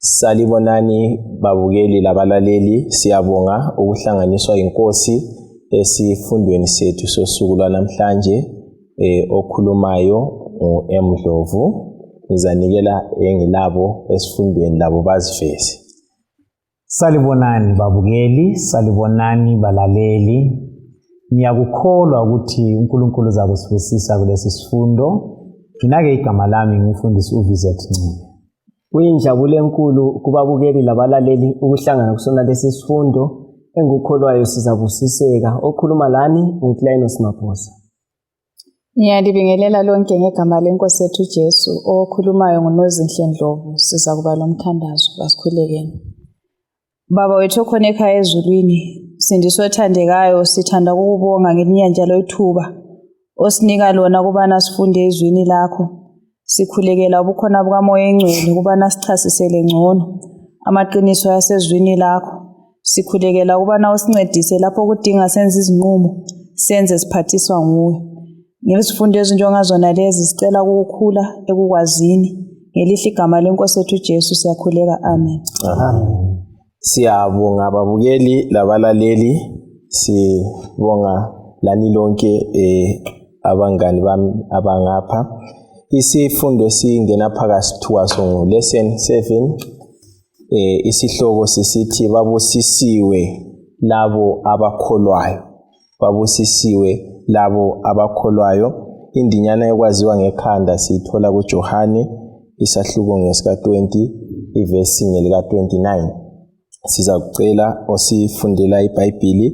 Salibonani babukeli labalaleli, siyabonga ukuhlanganiswa yinkosi esifundweni sethu sosuku lwanamhlanje. Okhulumayo ngu-M Ndlovu. Ngizanikela engilabo esifundweni labo baziveze. Salibonani babukeli, salibonani balaleli. Ngiyakukholwa ukuthi uNkulunkulu uzakusibusisa kulesi sifundo. Mina-ke igama lami ngumfundisi uVZ Ncube. Kuyinjabulo enkulu kubabukeli labalaleli ukuhlangana kusona lesi sifundo engikukholwayo sizabusiseka. Okhuluma lani nguClainos Maphosa. Ngiyalibingelela lonke ngegama lenkosi yethu Jesu. Okhulumayo nguNozinhle Ndlovu. Siza kuba lomthandazo, kasikhulekeni. Baba wethu okhona ekhaya ezulwini, Sindiso othandekayo, sithanda ukukubonga ngelinye njalo ithuba osinika lona ukubana sifunde ezwini lakho. Sikhulekela ubukhona bukaMoya Engcwele ukubana sichasisele ngcono amaqiniso asezwini lakho. Sikhulekela ukubana usincedise lapho kudinga senze izinqumo, senze siphathiswa nguwe. Ngezifundo ezinjengazona lezi sicela ukukhula ekukwazini. Ngelihle igama lenkosi yethu Jesu siyakhuleka, amen. Amen. Siyabonga babukeli labalaleli, sibonga lani lonke abangani bami abangapha. Isifundo esingena phakathi kwaso ngu lesson 7. Isihloko sisithi babusisiwe labo abakholwayo. Babusisiwe labo abakholwayo. Indinyana ekwaziwa ngekhanda siyithola kuJohane isahluko ngesika 20 ivesi ngelika 29. Sizakucela osifundela iBhayibhili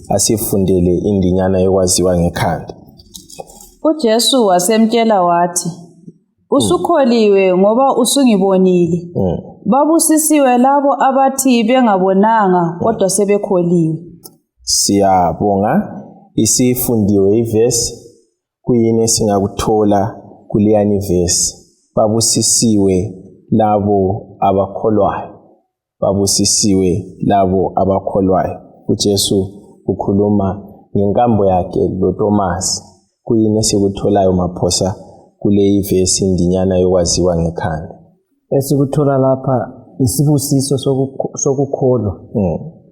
asifundele indinyana ekwaziwa ngekhanda. UJesu wasemtshela wathi, usukholiwe ngoba usungibonile. Babusisiwe labo abathi bengabonanga kodwa sebekholiwe. Siyabonga. Isifundiwe ivesi. Kuyini esingakuthola kuleyani ivesi? Babusisiwe labo abakholwayo. Babusisiwe labo abakholwayo. UJesu ukhuluma ngenkambo yakhe loTomasi. Kuyini esikutholayo Maphosa kuleyi vesi indinyana yokwaziwa ngekhanda? Esikuthola lapha isibusiso sokukholwa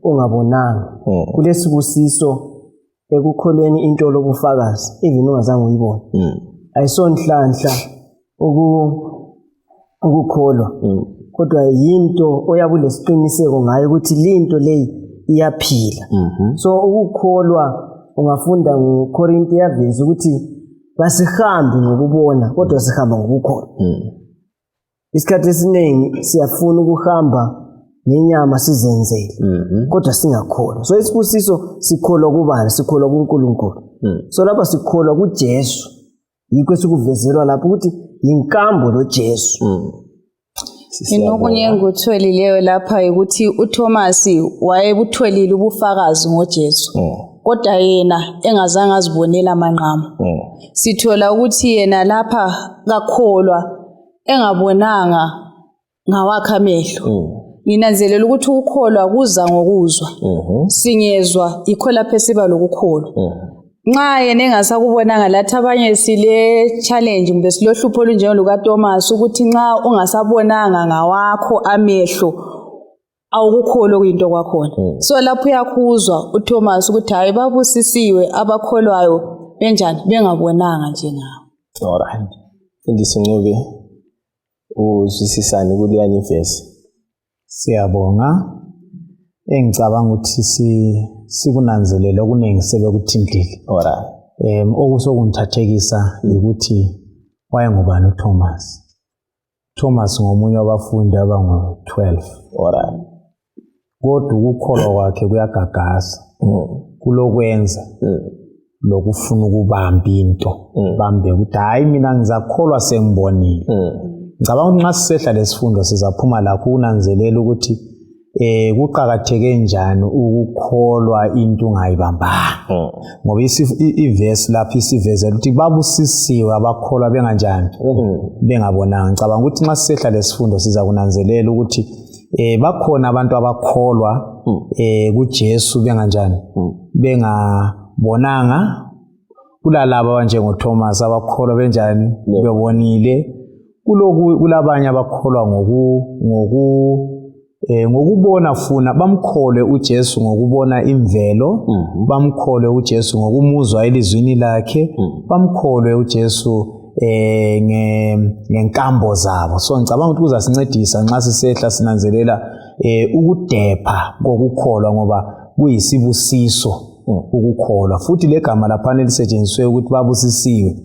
ungabonanga. Kulesibusiso ekukholweni into lobufakazi even ungazange uyibone. Ayisonhlanhla ukukholwa, kodwa yinto oyabe ulesiqiniseko ngayo ukuthi linto leyi iyaphila. So ukukholwa ungafunda ngoKorinte yaveza ukuthi basihambi ngokubona kodwa sihamba ngokukholwa. Isikhathi esiningi siyafuna ukuhamba ngenyama sizenzele, kodwa singakholwa. So isibusiso sikholwa kubani? Sikholwa kuNkulunkulu. So lapha sikholwa kuJesu. Yikho esikuvezelwa lapho ukuthi yinkambo loJesu. Inokunye engikutholileyo lapha ukuthi uThomas wayebutholile ubufakazi ngoJesu, kodwa yena engazange azibonela amanqamu. Sithola ukuthi yena lapha kakholwa engabonanga ngawakhe amehlo. Nginanzelela ukuthi ukukholwa kuza ngokuzwa. Singezwa yikho lapho esiba lokukholwa. Nxa yena engasakubonanga, lathi abanye sile challenge kumbe silohlupho olunjengo lukaThomas ukuthi nxa ungasabonanga ngawakho amehlo awukukholwa kuyinto kwakhona. So lapho uyakhuzwa uThomas ukuthi hayi, babusisiwe abakholwayo benjani bengabonanga njengawe. Alright. Mfundisi Ncube, uzwisisani kuleyani ivesi? Siyabonga. Engicabanga ukuthi sikunanzelele okuningi sebekuthintile. Alright. Okusokungithathekisa yikuthi wayengubani uThomas. Thomas ngomunye wabafundi abangu-12. Alright. Kodwa ukukholwa kwakhe kuyagagasa. Kulokwenza lokufuna ukubamba into. Bambe ukuthi hayi mina ngizakholwa sengibonile. Ngicabanga ukuthi nxa sisehla lesifundo sizaphuma lakho ukunanzelela ukuthi kuqakatheke njani ukukholwa into ungayibambanga. Ngoba ivesi lapho isivezela ukuthi babusisiwe abakholwa benganjani, bengabonanga. Ngicabanga ukuthi nxa sisehla lesifundo siza kunanzelela ukuthi bakhona abantu abakholwa kuJesu benganjani, bengabonanga. Kulalabo abanjengoThomas abakholwa benjani, bebonile. Kulabanye abakholwa Ngokubona funa bamkholwe uJesu ngokubona imvelo, bamkholwe uJesu ngokumuzwa elizwini lakhe, bamkholwe uJesu ngenkambo zabo. So ngicabanga ukuthi kuzasincedisa nxa sisehla sinanzelela ukudepha kokukholwa, ngoba kuyisibusiso ukukholwa. Futhi legama laphana elisetshenziswe ukuthi babusisiwe,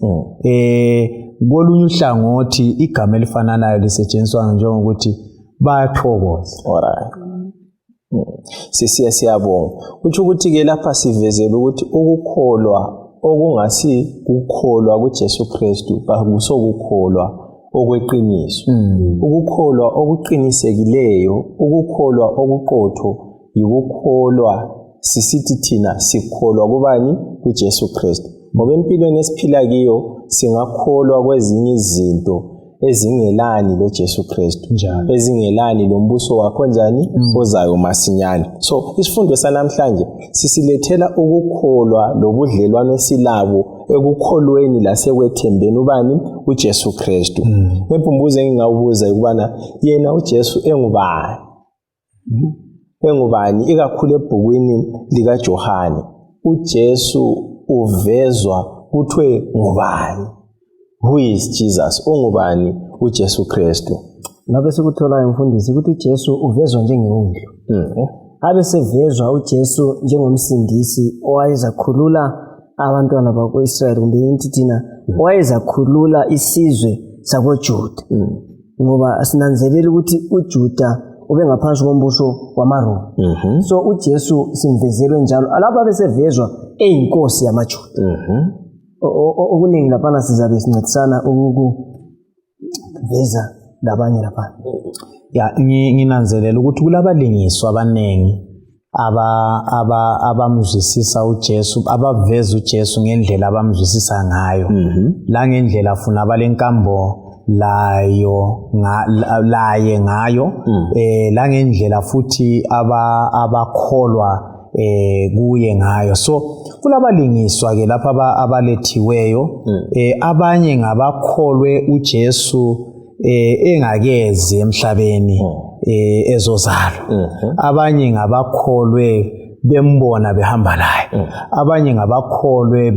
kolunye uhlangothi igama elifananayo lisetshenziswa njengokuthi bayathokoza. Alright. Sisiya siyabonga. Kutsho ukuthi-ke lapha sivezela ukuthi ukukholwa okungasi kukholwa kuJesu Kristu kakusokukholwa okweqiniso. Ukukholwa okuqinisekileyo, ukukholwa okuqotho yikukholwa sisithi thina sikholwa kubani? KuJesu Kristu. Ngoba empilweni esiphila kiyo singakholwa kwezinye izinto ezingelani loJesu Kristu, ezingelani lombuso wakho njani ozayo masinyane. So isifundo sanamhlanje sisilethela ukukholwa lobudlelwano esilabo ekukholweni lasekwethembeni ubani? UJesu Kristu. Maybe umbuzo engingawubuza ukubana yena uJesu engubani? Engubani? Ikakhulu ebhukwini likaJohane uJesu uvezwa kuthiwe ngubani? Who is Jesus? Ungubani uJesu Kristu? Ngabe sikutholayo mfundisi ukuthi uJesu uvezwa njengewundlu. Abe sevezwa uJesu njengomsindisi owayezakhulula abantwana bako-Israyeli, kumbe into thina owayezakhulula isizwe sakoJuda. Ngoba sinanzelela ukuthi uJuda ubengaphansi kombuso wamaRoma. So uJesu simvezelwe njalo, alapho abesevezwa eyinkosi yamaJuda. Okuningi laphana sizabe sincedisana ukuveza labanye laphana. Ya, nginanzelela ukuthi kulabalingiswa abaningi abamzwisisa uJesu, abaveza uJesu ngendlela abamzwisisa ngayo, la ngendlela funa abalenkambo layo laye ngayo, la ngendlela futhi abakholwa kuye ngayo. So kulabalingiswa ke lapha abalethiweyo, abanye ngabakholwe uJesu engakezi emhlabeni ezozalwa, abanye ngabakholwe bembona behamba laye, abanye ngabakholwe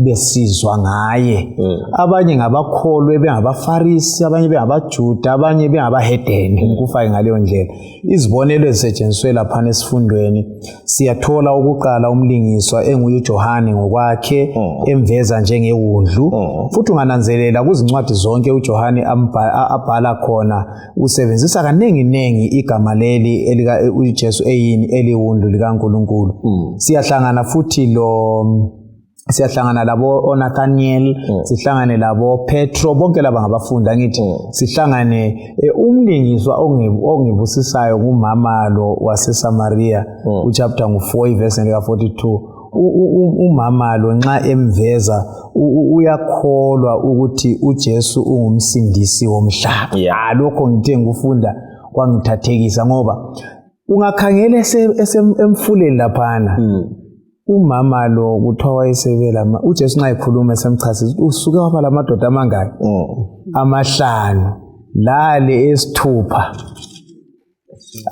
besizwa ngaye, abanye ngabakholwe bengabaFarisi, abanye bengabaJuda, abanye bengabahedeni. Ngikufake ngaleyo ndlela. Izibonelo ezisetshenziswe laphana esifundweni, siyathola ukuqala umlingiswa enguye uJohane ngokwakhe, emveza njengewundlu. Futhi ungananzelela kuzincwadi zonke uJohane abhala khona, usebenzisa kaningi-ningi igama leli elika uJesu eyini, eliwundlu likaNkulunkulu. Siyahlangana futhi lo siyahlangana labo oNathaniel, sihlangane labo Petro, bonke laba ngabafundi angithi. Sihlangane umlingiswa ongibusisayo ngumama lo waseSamaria, uchapter ngu4 iverse lika 42. Umama lo nxa emveza uyakholwa ukuthi uJesu ungumsindisi womhlaba. Lokho ngithe ngikufunda kwangithathekisa, ngoba ungakhangela emfuleni laphana, umama lo kuthiwa wayesebela uJesu nxa ekhuluma esemchasisa usuke waba lamadoda amangaki? 5, lale esithupha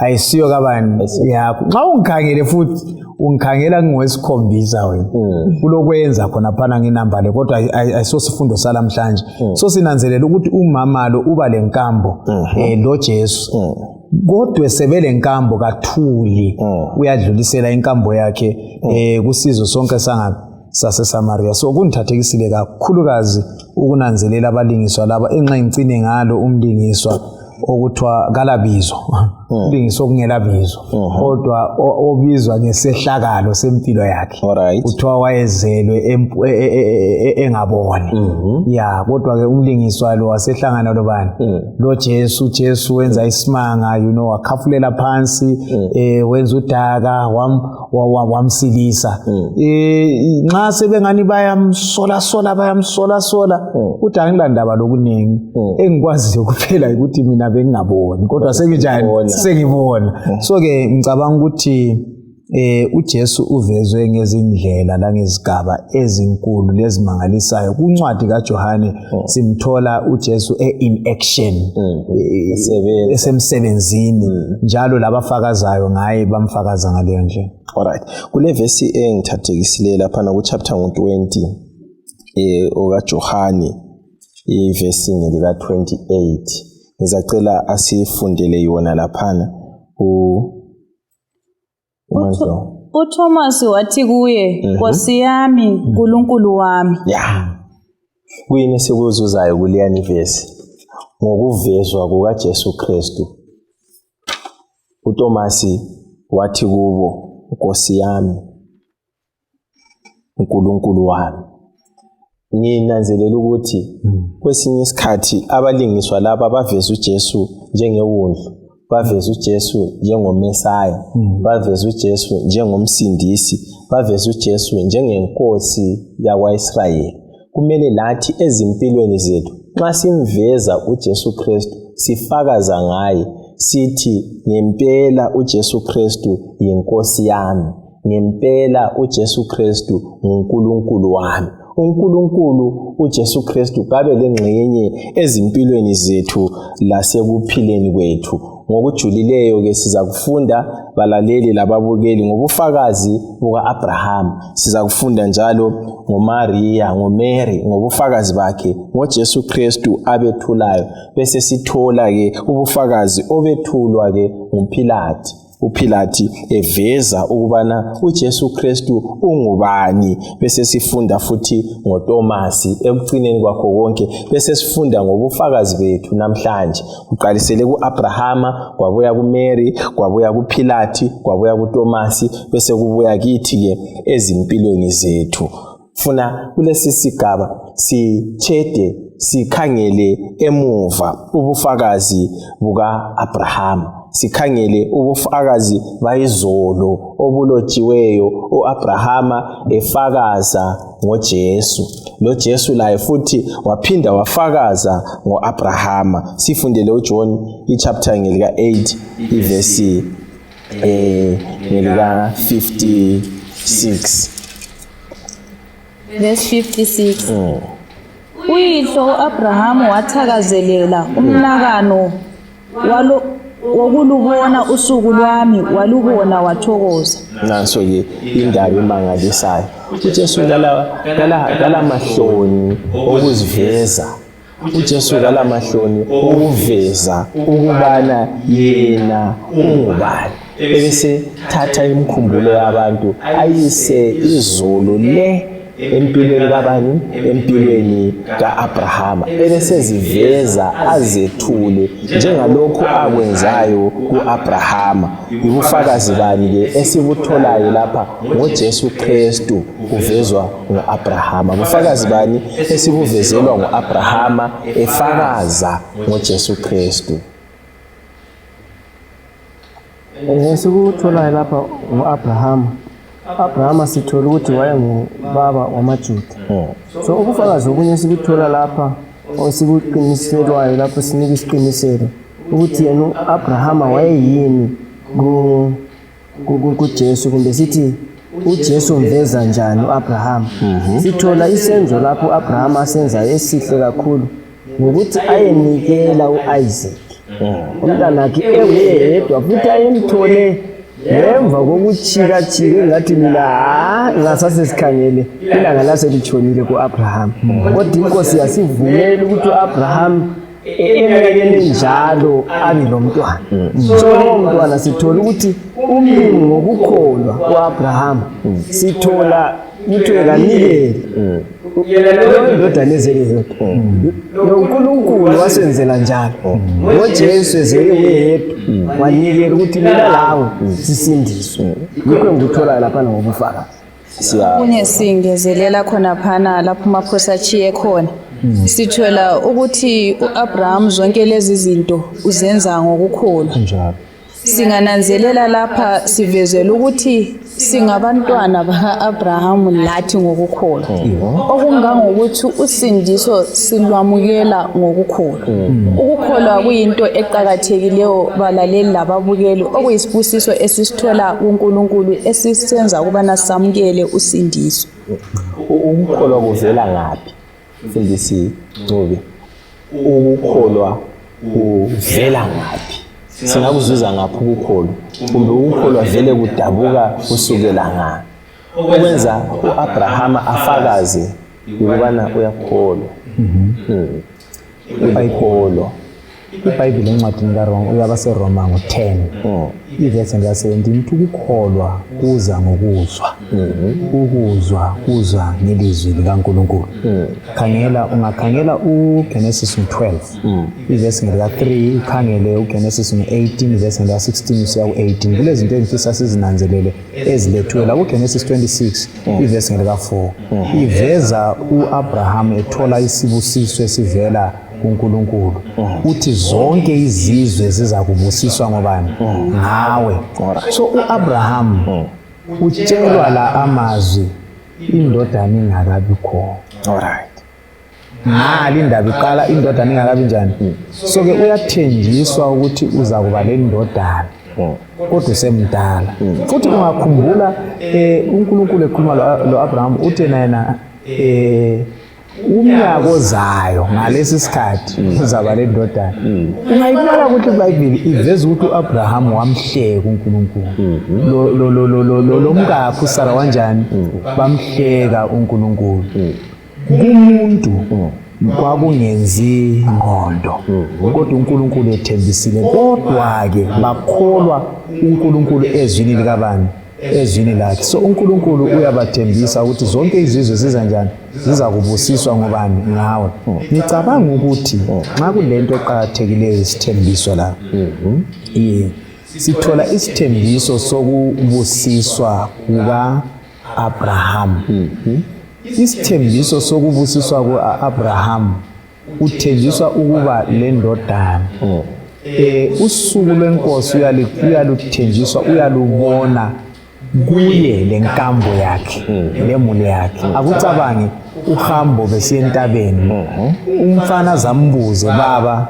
ayisiyo kabani yakho. Nxa ungikhangele futhi ungikhangela ngingowesikhombisa wena, kulokwenza khona phana nginamba le, kodwa ayisosifundo salamhlanje. So sinanzelela ukuthi umama lo uba lenkambo lo Jesu, kodwa sebele nkambo kathuli, uyadlulisela inkambo yakhe kusizwe sonke saseSamaria. So kungithathekisile kakhulukazi ukunanzelela abalingiswa laba, enxa ngicine ngalo umlingiswa okuthiwa kalabizo, umlingiswa okungelabizo, kodwa obizwa ngesehlakalo sempilo yakhe. Kuthiwa wayezelwe engaboni. Ya, kodwa ke umlingiswa lo wasehlangana lobani? Lo Jesu. Jesu wenza isimanga, wakhafulela phansi, wenza udaka, wamsilisa. Nxa sebengani bayamsola sola, bayamsola sola, uthi angilandaba lokuningi, engikwaziyo kuphela ukuthi mina bengingaboni, kodwa senginjani? Sengibona. So ke ngicabanga ukuthi uJesu uvezwe ngezindlela langezigaba ezinkulu lezimangalisayo. Kuncwadi kaJohane simthola uJesu e-in action, esemsebenzini, njalo labafakazayo ngaye bamfakaza ngaleyo ndlela. Alright, kule vesi engithathekisileyo laphana ku-chapter 20 okaJohane, ivesi ngelika 28, ngizacela asifundele yona laphana. uThomas wathi kuye, Nkosi yami, Nkulunkulu wami. Ya, kuyini esikuzuzayo kuleyani vesi? Ngokuvezwa kukaJesu Kristu, uTomasi wathi kubo, Nkosi yami, Nkulunkulu wami. Nginanzelela ukuthi kwesinye isikhathi abalingiswa laba baveza uJesu njengewundlu, baveza uJesu njengoMesaya, baveza uJesu njengomsindisi, baveza uJesu njengenkosi yakwaIsrayeli. Kumele lathi ezimpilweni zethu nxa simveza uJesu Kristu sifakaza ngaye, sithi ngempela uJesu Kristu yinkosi yami, ngempela uJesu Kristu nguNkulunkulu wami. uNkulunkulu uJesu Kristu kabe lengxenye ezimpilweni zethu lasekuphileni kwethu. Ngokujulileyo ke sizakufunda, balaleli lababukeli, ngobufakazi buka-Abraham. Sizakufunda njalo ngoMaria, ngoMary, ngobufakazi bakhe ngoJesu Kristu abethulayo. Bese sithola ke ubufakazi obethulwa ke nguPilati. uPilati eveza ukubana uJesu Kristu ungubani. Bese sifunda futhi ngoTomasi ekucineni kwakho konke, bese sifunda ngobufakazi bethu namhlanje. Kuqalisele kuAbrahama, kwabuya kuMary, kwabuya kuPilati, kwabuya kuTomasi, bese kubuya kithi ke ezimpilweni zethu. Funa kulesi sigaba sitshede sikhangele emuva ubufakazi buka-Abrahama, sikhangele ubufakazi bayizolo obulotshiweyo uAbrahama efakaza ngoJesu. Lo Jesu laye futhi waphinda wafakaza ngoAbrahama. Sifundele uJohn ichapter ngelika 8 ivesi ngelika 56. Verse 56. Uyihlo uAbraham wathakazelela umnakano wokulubona usuku lwami, walubona wathokoza. Nanso ke indaba emangalisayo. uJesu kalamahloni okuziveza. uJesu kalamahloni okuveza ukubana yena ungubani. Ebesethatha imikhumbulo yabantu ayise izulu le empilweni kabani? Empilweni ka-Abrahama. Ebeseziveza azethule njengalokhu akwenzayo ku-Abrahama. Ubufakazi bani ke esibutholayo lapha ngoJesu Kristu kuvezwa ngu-Abrahama? Bufakazi bani esibuvezelwa ngu-Abrahama efakaza ngoJesu Kristu? Esikutholayo lapha ngu-Abrahama. Abrahama sithola ukuthi wayengubaba wamaJuda. So ubufakazi obunye esikuthola lapha osikuqiniselwayo lapho sinika isiqiniselo ukuthi yena u-Abrahama wayeyini kuJesu, kumbe sithi uJesu umveza njani u-Abrahama. Sithola isenzo lapho u-Abrahama asenzayo esihle kakhulu ngokuthi ayenikela u-Isaac umntanakhe enguyedwa, futhi ayemthole ngemva kokuchikachika engathi mina ngasasesikhangele ilanga laselitshonile ku-Abraham. Kodwa inkosi yasivumela ukuthi u-Abraham eminyakeni njalo abe lomntwana. So lowo mntwana sithola ukuthi umlimi ngokukholwa ku-Abraham, sithola kuthiwe kanikele yena indodana ezele yedwa. LoNkulunkulu wasenzela njalo ngoJesu ezele yedwa, wanikela ukuthi mina lawe sisindiswe. Yikho engikutholayo laphana ngobufakazi. Kunye singezelela khonaphana lapho uMaphosa achiye khona. Sithola ukuthi uAbraham zonke lezi zinto uzenza ngokukholwa. Singananzelela lapha sivezela ukuthi singabantwana baka-Abrahamu lathi ngokukholwa. Okungangokuthi usindiso silwamukela ngokukholwa. Ukukholwa kuyinto eqakathekileyo balaleli lababukeli, okuyisibusiso esisithola kuNkulunkulu esisenza ukubana samukele usindiso. Ukukholwa kuvela ngaphi? Mfundisi Ncube, ukukholwa kuvela ngaphi? Singakuzuza ngaphi ukukholwa? Kumbe ukukholwa vele kudabuka kusukela nga? Okwenza u-Abrahama afakaze yikubana uyakholwa. Uyakholwa. IBhayibhili encwadini yabaseRoma ngo-10 ivesi ka-17 ithi ukukholwa kuza ngokuzwa, ukuzwa kuza ngelizwi likaNkulunkulu. Khangela, ungakhangela uGenesis 12 ivesi ngelika-3, ukhangele uGenesis 18 ivesi ngelika-16 usiya ku-18, kulezinto engifisa sizinanzelele ezilethiwe la. KuGenesis 26 ivesi ngelika-4 iveza u-Abraham ethola isibusiso esivela kuNkulunkulu, uthi zonke izizwe zizakubusiswa ngobani? Ngawe. So u-Abraham utshelwa la amazwi indodana ingakabi khona. Ngale indaba iqala indodana ingakabi njani. So-ke uyathenjiswa ukuthi uzakuba le ndodana, kodwa usemdala. Futhi ungakhumbula uNkulunkulu ekhuluma lo-Abraham, uthi yena umnyaka ozayo ngalesi sikhathi uzaba le ndodana. Ungayibala ukuthi iBhayibhili iveza ukuthi u-Abraham wamhleka uNkulunkulu, lo mkakhe uSara wanjani, bamhleka uNkulunkulu. Kumuntu kwakungenzi ngqondo, kodwa uNkulunkulu ethembisile. Kodwa-ke bakholwa uNkulunkulu ezwini likabani? Ezwini lakhe. So uNkulunkulu uyabathembisa ukuthi zonke izizwe ziza njani? Ziza kubusiswa ngobani? Ngawe. Ngicabanga ukuthi nxa kulento eqakathekileyo isithembiso la, sithola isithembiso sokubusiswa kuka-Abraham. Isithembiso sokubusiswa kuka-Abraham, uthenjiswa ukuba lendodana. Usuku lwenkosi uyaluthenjiswa, uyalubona kuye lenkambo yakhe lemuli yakhe. Akucabange uhambo besiya entabeni, umfana zambuze, baba,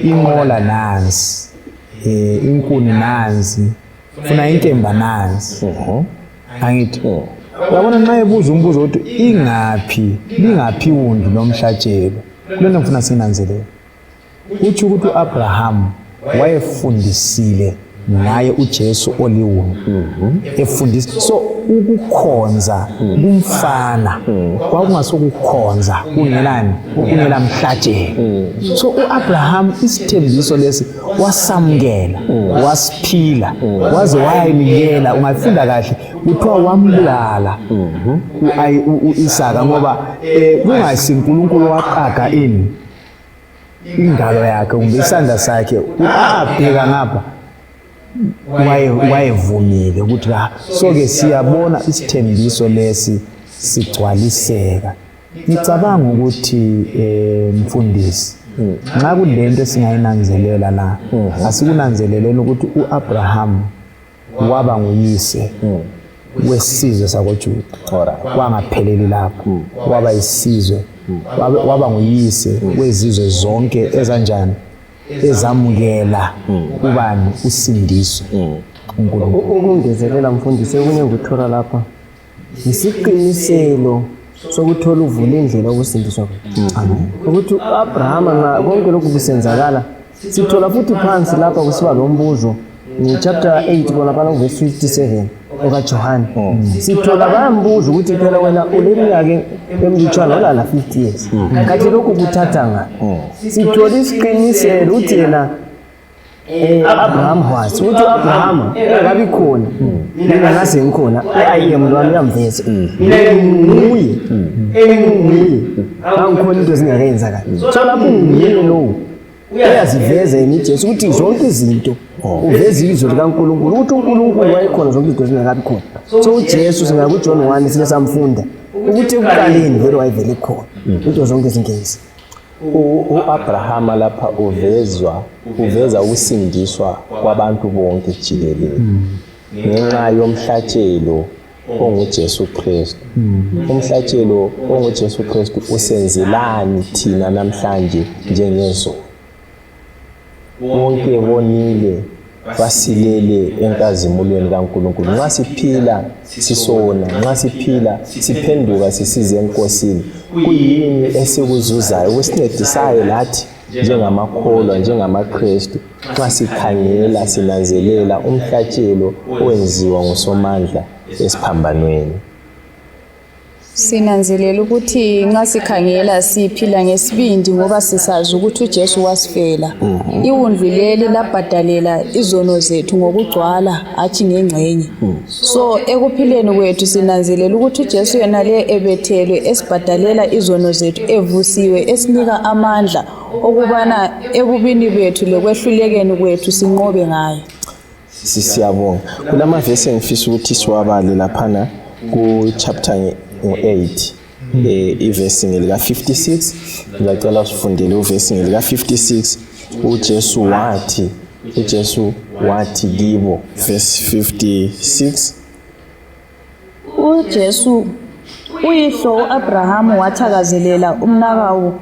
inqola nansi, inkuni nansi, funa inkemba nansi. Angithi uyabona nxa ebuza umbuzo ukuthi ingaphi, lingaphi iwundlu lomhlatshelo, kulento ngifuna sinanzelele. Kutsho ukuthi u-Abraham wayefundisile ngaye uJesu oliwundlu, efundisa. So ukukhonza kumfana kwakungasokukhonza kungelani, kungela mhlatshelo. So u-Abraham isithembiso lesi wasamukela, wasiphila, waze wayanikela. Ungafunda kahle kuthiwa wambulala u-Isaka, ngoba kungasi uNkulunkulu waqaga ini ingalo yakhe kumbe isandla sakhe, abheka ngapha, wayevumile ukuthi so-ke siyabona isithembiso lesi sigcwaliseka. Ngicabanga ukuthi mfundisi, nxa kulento esingayinanzelela la, asikunanzeleleni ukuthi u-Abraham waba nguyise wesizwe sakoJuda. Kwangapheleli lapho, waba isizwe, waba nguyise wezizwe zonke ezanjani, ezamukela ubani? Usindiso uNkulunkulu. Ukungezelela mfundisi, okunye engikuthola lapha yisiqiniselo sokuthola uvula indlela yokusindiswa kwethu, ukuthi u-Abrahama nxa konke lokhu kusenzakala, sithola futhi phansi lapha kusiba lombuzo chapter 8 khona kuvesi 57 okaJohane, sithola bayambuza ukuthi phela wena uleminyaka emlutshwana, olala 50 years, kathi lokhu kuthatha ngani? Sithola isiqiniselo ukuthi yena Abraham was ukuthi u-Abraham engakabi khona, mina ngase ngikhona. I am lwami uyamveza, mina nginguye, enginguye ngangikhona into zingakenzakali. So lapho nguye lowo uyaziveza yena uJesu ukuthi zonke izinto uveza ilizwi likaNkulunkulu, ukuthi uNkulunkulu wayekhona zonke izinto zingakabi khona. So uJesu singakuJohn 1 sike samfunda ukuthi ekuqaleni vele wayevele khona, into zonke zingezi. U-Abrahama lapha uvezwa uveza ukusindiswa kwabantu bonke jikelele ngenxa yomhlatshelo onguJesu Kristu. Umhlatshelo onguJesu Kristu usenzelani thina namhlanje njengezoni? Bonke bonile, basilele enkazimulweni kaNkulunkulu. Nxa siphila sisona, nxa siphila siphenduka sisize eNkosini, kuyini esikuzuzayo okusincedisayo lathi njengamakholwa, njengamaKristu, nxa sikhangela sinanzelela umhlatshelo owenziwa nguSomandla esiphambanweni? Sinanzelela ukuthi nxa sikhangela siphila ngesibindi ngoba sisazi ukuthi uJesu wasifela. Iwundlu leli labhadalela izono zethu ngokugcwala, hatshi ngengxenye. So ekuphileni kwethu sinanzelela ukuthi uJesu yena le ebethelwe esibhadalela izono zethu, evusiwe esinika amandla okubana ebubini bethu lekwehlulekeni kwethu sinqobe ngaye. Siyabonga. Kulamavesi engifisa ukuthi siwabale laphana ku-chapter 8, ivesi ngelika 56. Ngiyacela usifundele uvesi ngelika 56. uJesu wathi kibo, verse 56. UJesu, uyihlo uAbrahamu wathakazelela umnakawo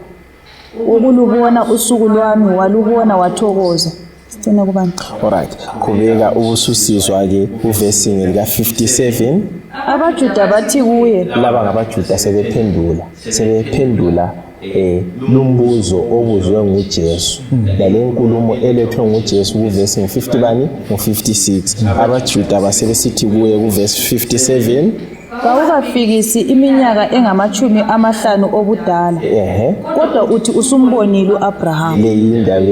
ukulubona usuku lwami, walubona wathokoza. Sicina kubani? Alright, qhubeka ubususizwa-ke uvesi ngelika 57. AbaJuda bathi kuye, Laba ngabaJuda sebephendula lumbuzo obuzwe nguJesu lale nkulumo elethwe nguJesu kuvesi ngu-50 bani, ngu-56. AbaJuda basebesithi kuye kuvesi 57: Kawukafikisi iminyaka engamashumi 50 obudala, kodwa uthi usumbonile uAbrahamu. Le yindaba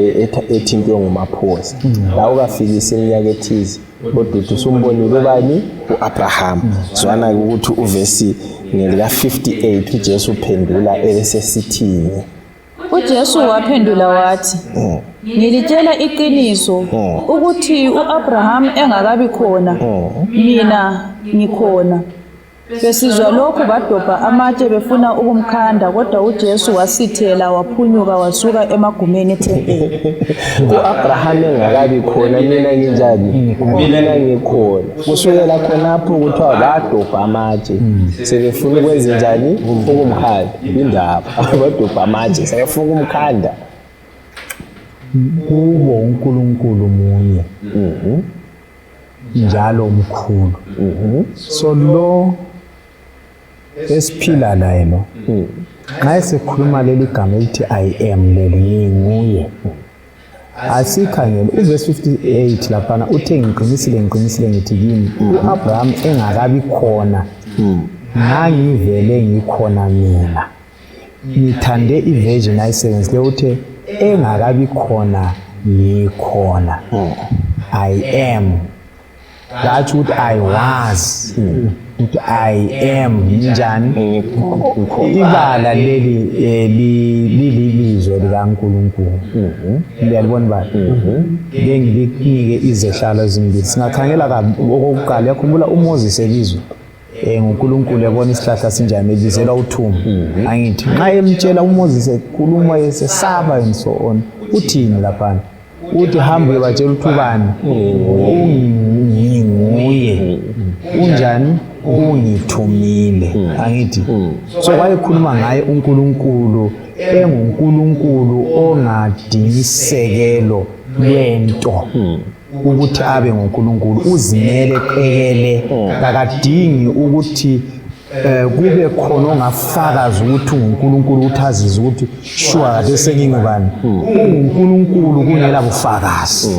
ethintwe ngumaphosa la. Ukafikisa iminyaka ethize, kodwa uthi usumbonile ubani? U-Abraham. Zwana-ke ukuthi uvesi ngelika-58 uJesu uphendula ebesesithini. UJesu waphendula wathi, ngilitshela iqiniso ukuthi uAbraham engakabi khona, mina ngikhona. Besizwa lokhu badobha amatshe befuna ukumkhanda, kodwa uJesu wasithela waphunyuka wasuka emagumeni ethempeli. U-Abraham engakabi khona, mina nginjani? Mina ngikhona. Kusukela khonapho kuthiwa badobha amatshe sebefuna ukwenze njani? Ukumkhanda. Indaba badobha amatshe sebefuna ukumkhanda. Kubo uNkulunkulu munye njalo mkhulu. So lo esiphila laye lo, nxa esekhuluma leli gama elithi "I am", leli nginguye, asikhangele uvesi 58 laphana, uthe, "Ngiqinisile, ngiqinisile ngithi kini, u-Abraham engakabi khona, ngangivele ngikhona mina." Ngithande iversion ayisebenzisileyo, uthe engakabi khona ngikhona, "I am". Katsho ukuthi "I was", ukuthi "I am". Njani ibala leli lilibizo likaNkulunkulu? Liyalibona ibala ke? Ngilinike izehlalo ezimbili. Singakhangela okokuqala, yakhumbula uMoses ebizwa nguNkulunkulu, yabona isihlahla sinjani, ebizelwa uthumo, angithi? Nxa emtshela uMoses, ekhuluma esesaba and so on, uthini laphana? Uthi, "Hamba uyebatshela ukuthi ubani? Nginguye unjani? Ungithumile", angithi? So wayekhuluma ngaye uNkulunkulu enguNkulunkulu ongadingi sekelo lwento ukuthi abe nguNkulunkulu, uzimele qekele, kakadingi ukuthi kube khona ongafakaza ukuthi unguNkulunkulu, ukuthi azizwe ukuthi sure kade sengingubani, unguNkulunkulu kungela bufakazi.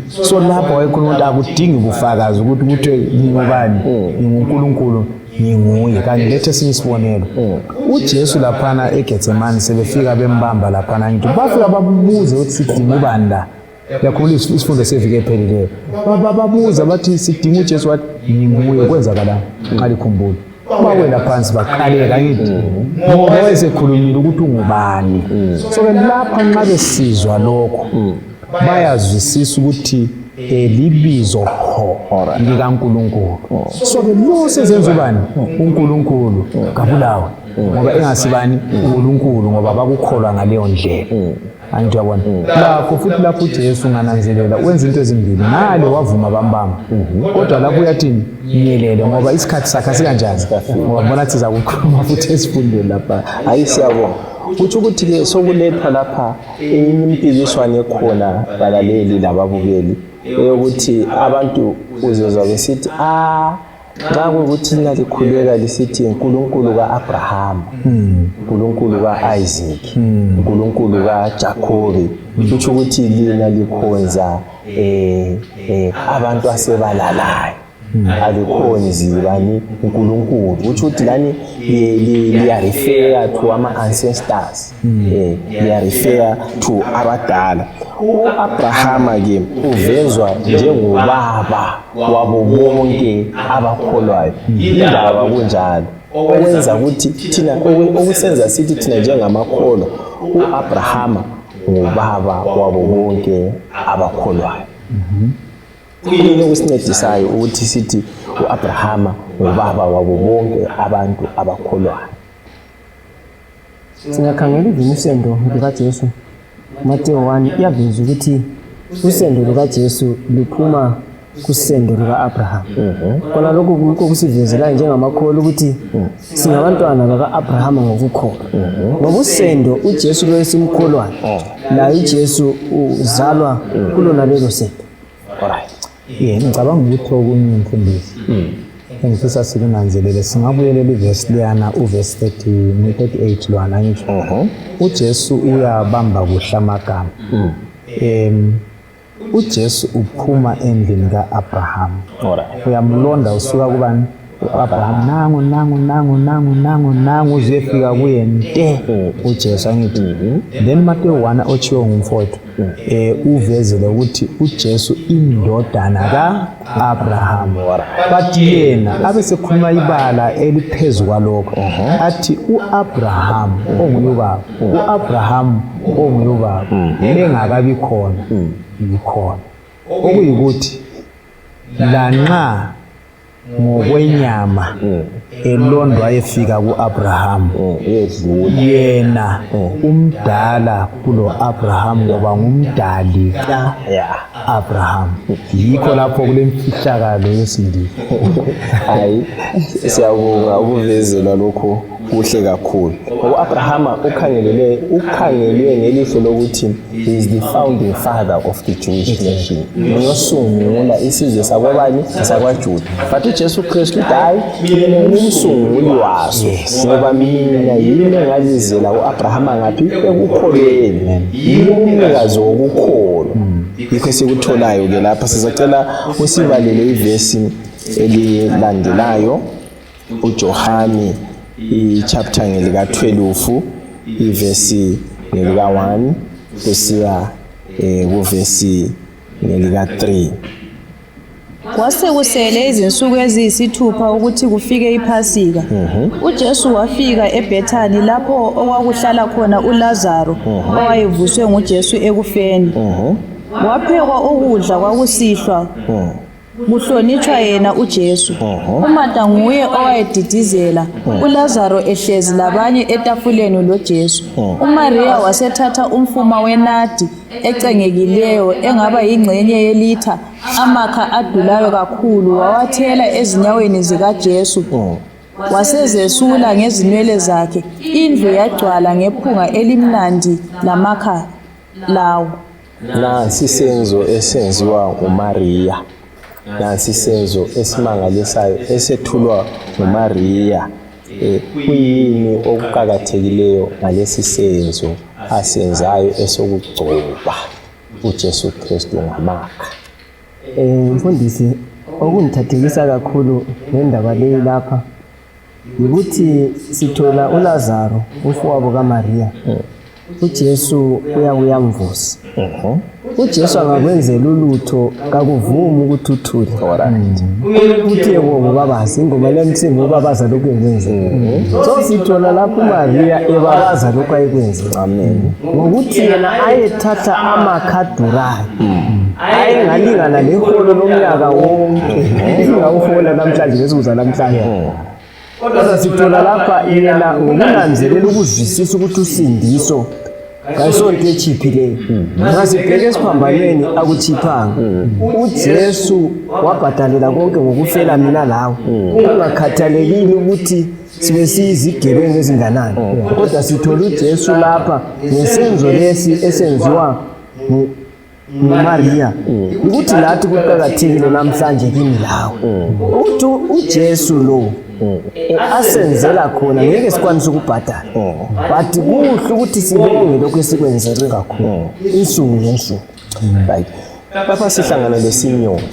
So lapho wayekhuluma ukuthi akudingi bufakazi ukuthi kuthiwe ngingubani, nginguNkulunkulu, nginguye. Kanti lethe esinye isibonelo, uJesu laphana eGetsemane, sebefika bembamba laphana, ngithi bafika babuze ukuthi sidinga ubani la? Yakhumbula isifundo seviki ephelileyo, babuza bathi sidinga uJesu, wathi nginguye. Kwenzakalani nxa likhumbula? Bawela phansi baqaleka, angithi? Ngoba wayesekhulumile ukuthi ungubani. So-ke lapha nxa besizwa lokho bayazwisisa ukuthi libizo qho likaNkulunkulu. So-ke lo sezenza ubani? UNkulunkulu, kabulawe. Ngoba engasibani uNkulunkulu, ngoba bakukholwa ngaleyo ndlela. Angithi uyabona lapho futhi, lapho uJesu ngananzelela wenza into ezimbili ngale, wavuma bambamba, kodwa lapho uyathini? Nyelele, ngoba isikhathi sakhe asikanjani, ngoba mbona siza kukhuluma futhi esifundweni lapha. Hayi, siyabonga. Kutsho ukuthi-ke sokulethwa lapha enye impikiswano ekhona, balaleli lababukeli, eyokuthi abantu uzozwa besithi, a nxa kuyikuthi lina likhuleka lisithi uNkulunkulu ka-Abrahama, uNkulunkulu ka-Isaac, uNkulunkulu kaJakobe, kutsho ukuthi lina likhonza abantu asebalalayo, alikhonzi bani? uNkulunkulu. Kutsho ukuthi lani liya-refer to ama-ancestors, liya-refer to abadala. U-Abrahama ke uvezwa njengobaba wabo bonke abakholwayo. Indaba kunjalo, okwenza ukuthi thina, okusenza sithi thina njengamakholwa, u-Abrahama ngubaba wabo bonke abakholwayo. Kuyini okusincedisayo ukuthi sithi u-Abrahama ngubaba wabo bonke abantu abakholwayo? Singakhangela even usendo lukaJesu, Mateyu 1 iyaveza ukuthi usendo lukaJesu luphuma kusendo luka-Abraham. Kona lokhu kokusivezelayo njengamakholwa ukuthi singabantwana baka-Abrahama ngokukholwa, ngoba usendo uJesu lo esimkholwayo laye uJesu uzalwa kulona lelo sendo. Alright. Yeah, ngicabanga ukuthi okunye, mfundisi, engifisa sikunanzelele, singabuyelela ivesi liyana, uvesi 30, 38 lwana, ngisho uJesu uyabamba kuhle amagama. UJesu uphuma endlini ka-Abraham. Uyamlonda usuka kubani? U-Abraham. Nangu, nangu, nangu, nangu, nangu, nangu, uzuyefika kuye nte uJesu, angithi? Then Mateyu 1 otshiwo ngumfowethu uvezele ukuthi uJesu indodana ka-Abraham, but yena abe sekhuluma ibala eliphezu kwalokho, athi u-Abraham onguye ubaba, u-Abraham onguye ubaba engakabi khona, yikhona. Okuyikuthi lanxa ngokwenyama elondwa efika ku-Abraham, Yedlula. Yena umdala kulo Abraham, ngoba ngumdali ka-Abraham. Yikho lapho kulemfihlakalo yesindisi. Hayi, siyabonga ukuvezelwa lokho, kuhle kakhulu. U-Abrahama ukhangelwe ngelihlo lokuthi he is the founding father of the Jewish nation, ngiyosungula isizwe sakwabani? SakwaJuda. But uJesu Kristu uthi, hayi, mina ngumsunguli waso, ngoba mina yimi engabizela u-Abrahama ngaphi? Ekukholweni. Yimi umnikazi wokukholwa. Yikho esikutholayo-ke lapha. Sizacela usibalele ivesi elilandelayo, uJohani i-chapter ngelika-12, ivesi ngelika-1 kusiya kuvesi ngelika-3. Kwasekusele izinsuku eziyisithupha ukuthi kufike iPhasika. UJesu wafika eBhethani lapho okwakuhlala khona uLazaro owayevuswe nguJesu ekufeni. Waphekwa ukudla kwakusihlwa kuhlonitshwa yena uJesu. UMarta nguye owayedidizela, uLazaro ehlezi labanye etafuleni loJesu. UMariya wasethatha umfuma wenadi ecengekileyo engaba yingxenye yelitha, amakha adulayo kakhulu, wawathela ezinyaweni zikaJesu, wasezesula ngezinwele zakhe. Indlu yagcwala ngephunga elimnandi lamakha lawo. Nansi isenzo esenziwa nguMariya, nansi isenzo esimangalisayo esethulwa nguMariya. Kuyini okuqakathekileyo ngalesi senzo asenzayo esokugcoba uJesu Kristu ngamakha? Mfundisi, okungithathekisa kakhulu ngendaba leyi lapha yikuthi sithola uLazaro, umfowabo kaMariya. UJesu uyamvusa. UJesu angakwenzela ulutho, kakuvumi ukuthi uthule. Ukuthi yebo, ubabaza ingoma lemsimbi, ubabaza lokhu ekwenzela. So sithola lapho uMariya ebabaza lokhu ayekwenzela. Amen. Ngokuthi yena ayethatha amakhadurayo ayengalingana leholo lomnyaka wonke esingawuhola namhlanje, ngesuku zanamhlanje. Kodwa sithola lapha yena ngokunanzelela ukuzwisisa ukuthi usindiso kayisonto echiphileyo. Nxa sibheke esiphambanweni akuchiphanga. UJesu wabhadalela konke ngokufela mina lawe, kungakhathalekile ukuthi sibe siyizigebengu ezinganani, kodwa sithola uJesu lapha ngesenzo lesi esenziwa nguMariya, ukuthi lathi kuqakathekile namhlanje kimi lawe ukuthi uJesu lo asenzela khona ngeke sikwanise ukubhadala, but kuhle ukuthi sibonge lokhu esikwenzelwe kakhulu insuku ngensuku. Right, lapha sihlangana loSimiyoni.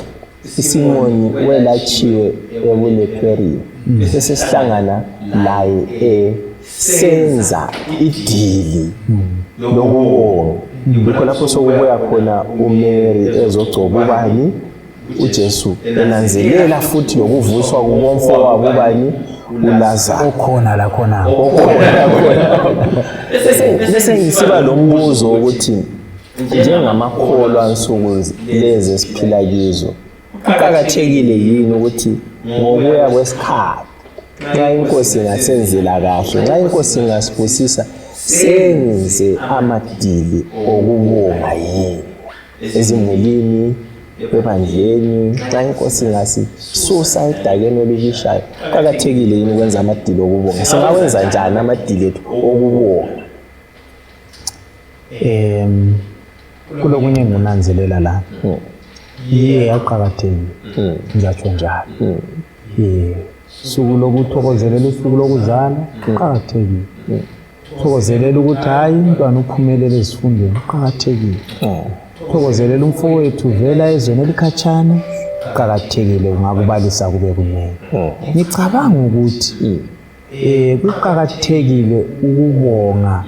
ISimoni welatshiwe ebulepheriyo, bese sihlangana laye esenza idili lokubonga. Yikho lapho sokubuya khona uMary ezogcoba ubani? UJesu, enanzelela futhi lokuvuswa kukomfowabo ubani? ULazaro. Okhona la khona. Okhona khona. Bese ngisiba lo mbuzo ukuthi njengamakholwa nsuku lezi esiphila kizo, kuqakathekile yini ukuthi ngokuya kwesikhathi, nxa inkosi ingasenzela kahle, nxa inkosi ingasibusisa, senze amadili okubonga yini ezimulini, ebandleni? Nxa inkosi ingasisusa edakeni olubishayo, kuqakathekile yini ukwenza amadili okubonga? Singawenza njani amadili ethu okubonga? Kulokunye enginanzelela la, ye, aqakathekile, ngizatsho njalo. Ye, suku lokuthokozelela usuku lokuzalwa kuqakathekile, thokozelela ukuthi hayi umntwana uphumelele ezifundweni kuqakathekile, thokozelela umfowethu vela ezweni elikhatshana kuqakathekile, ungakubalisa kube kunengi. Ngicabanga ukuthi kuqakathekile ukubonga,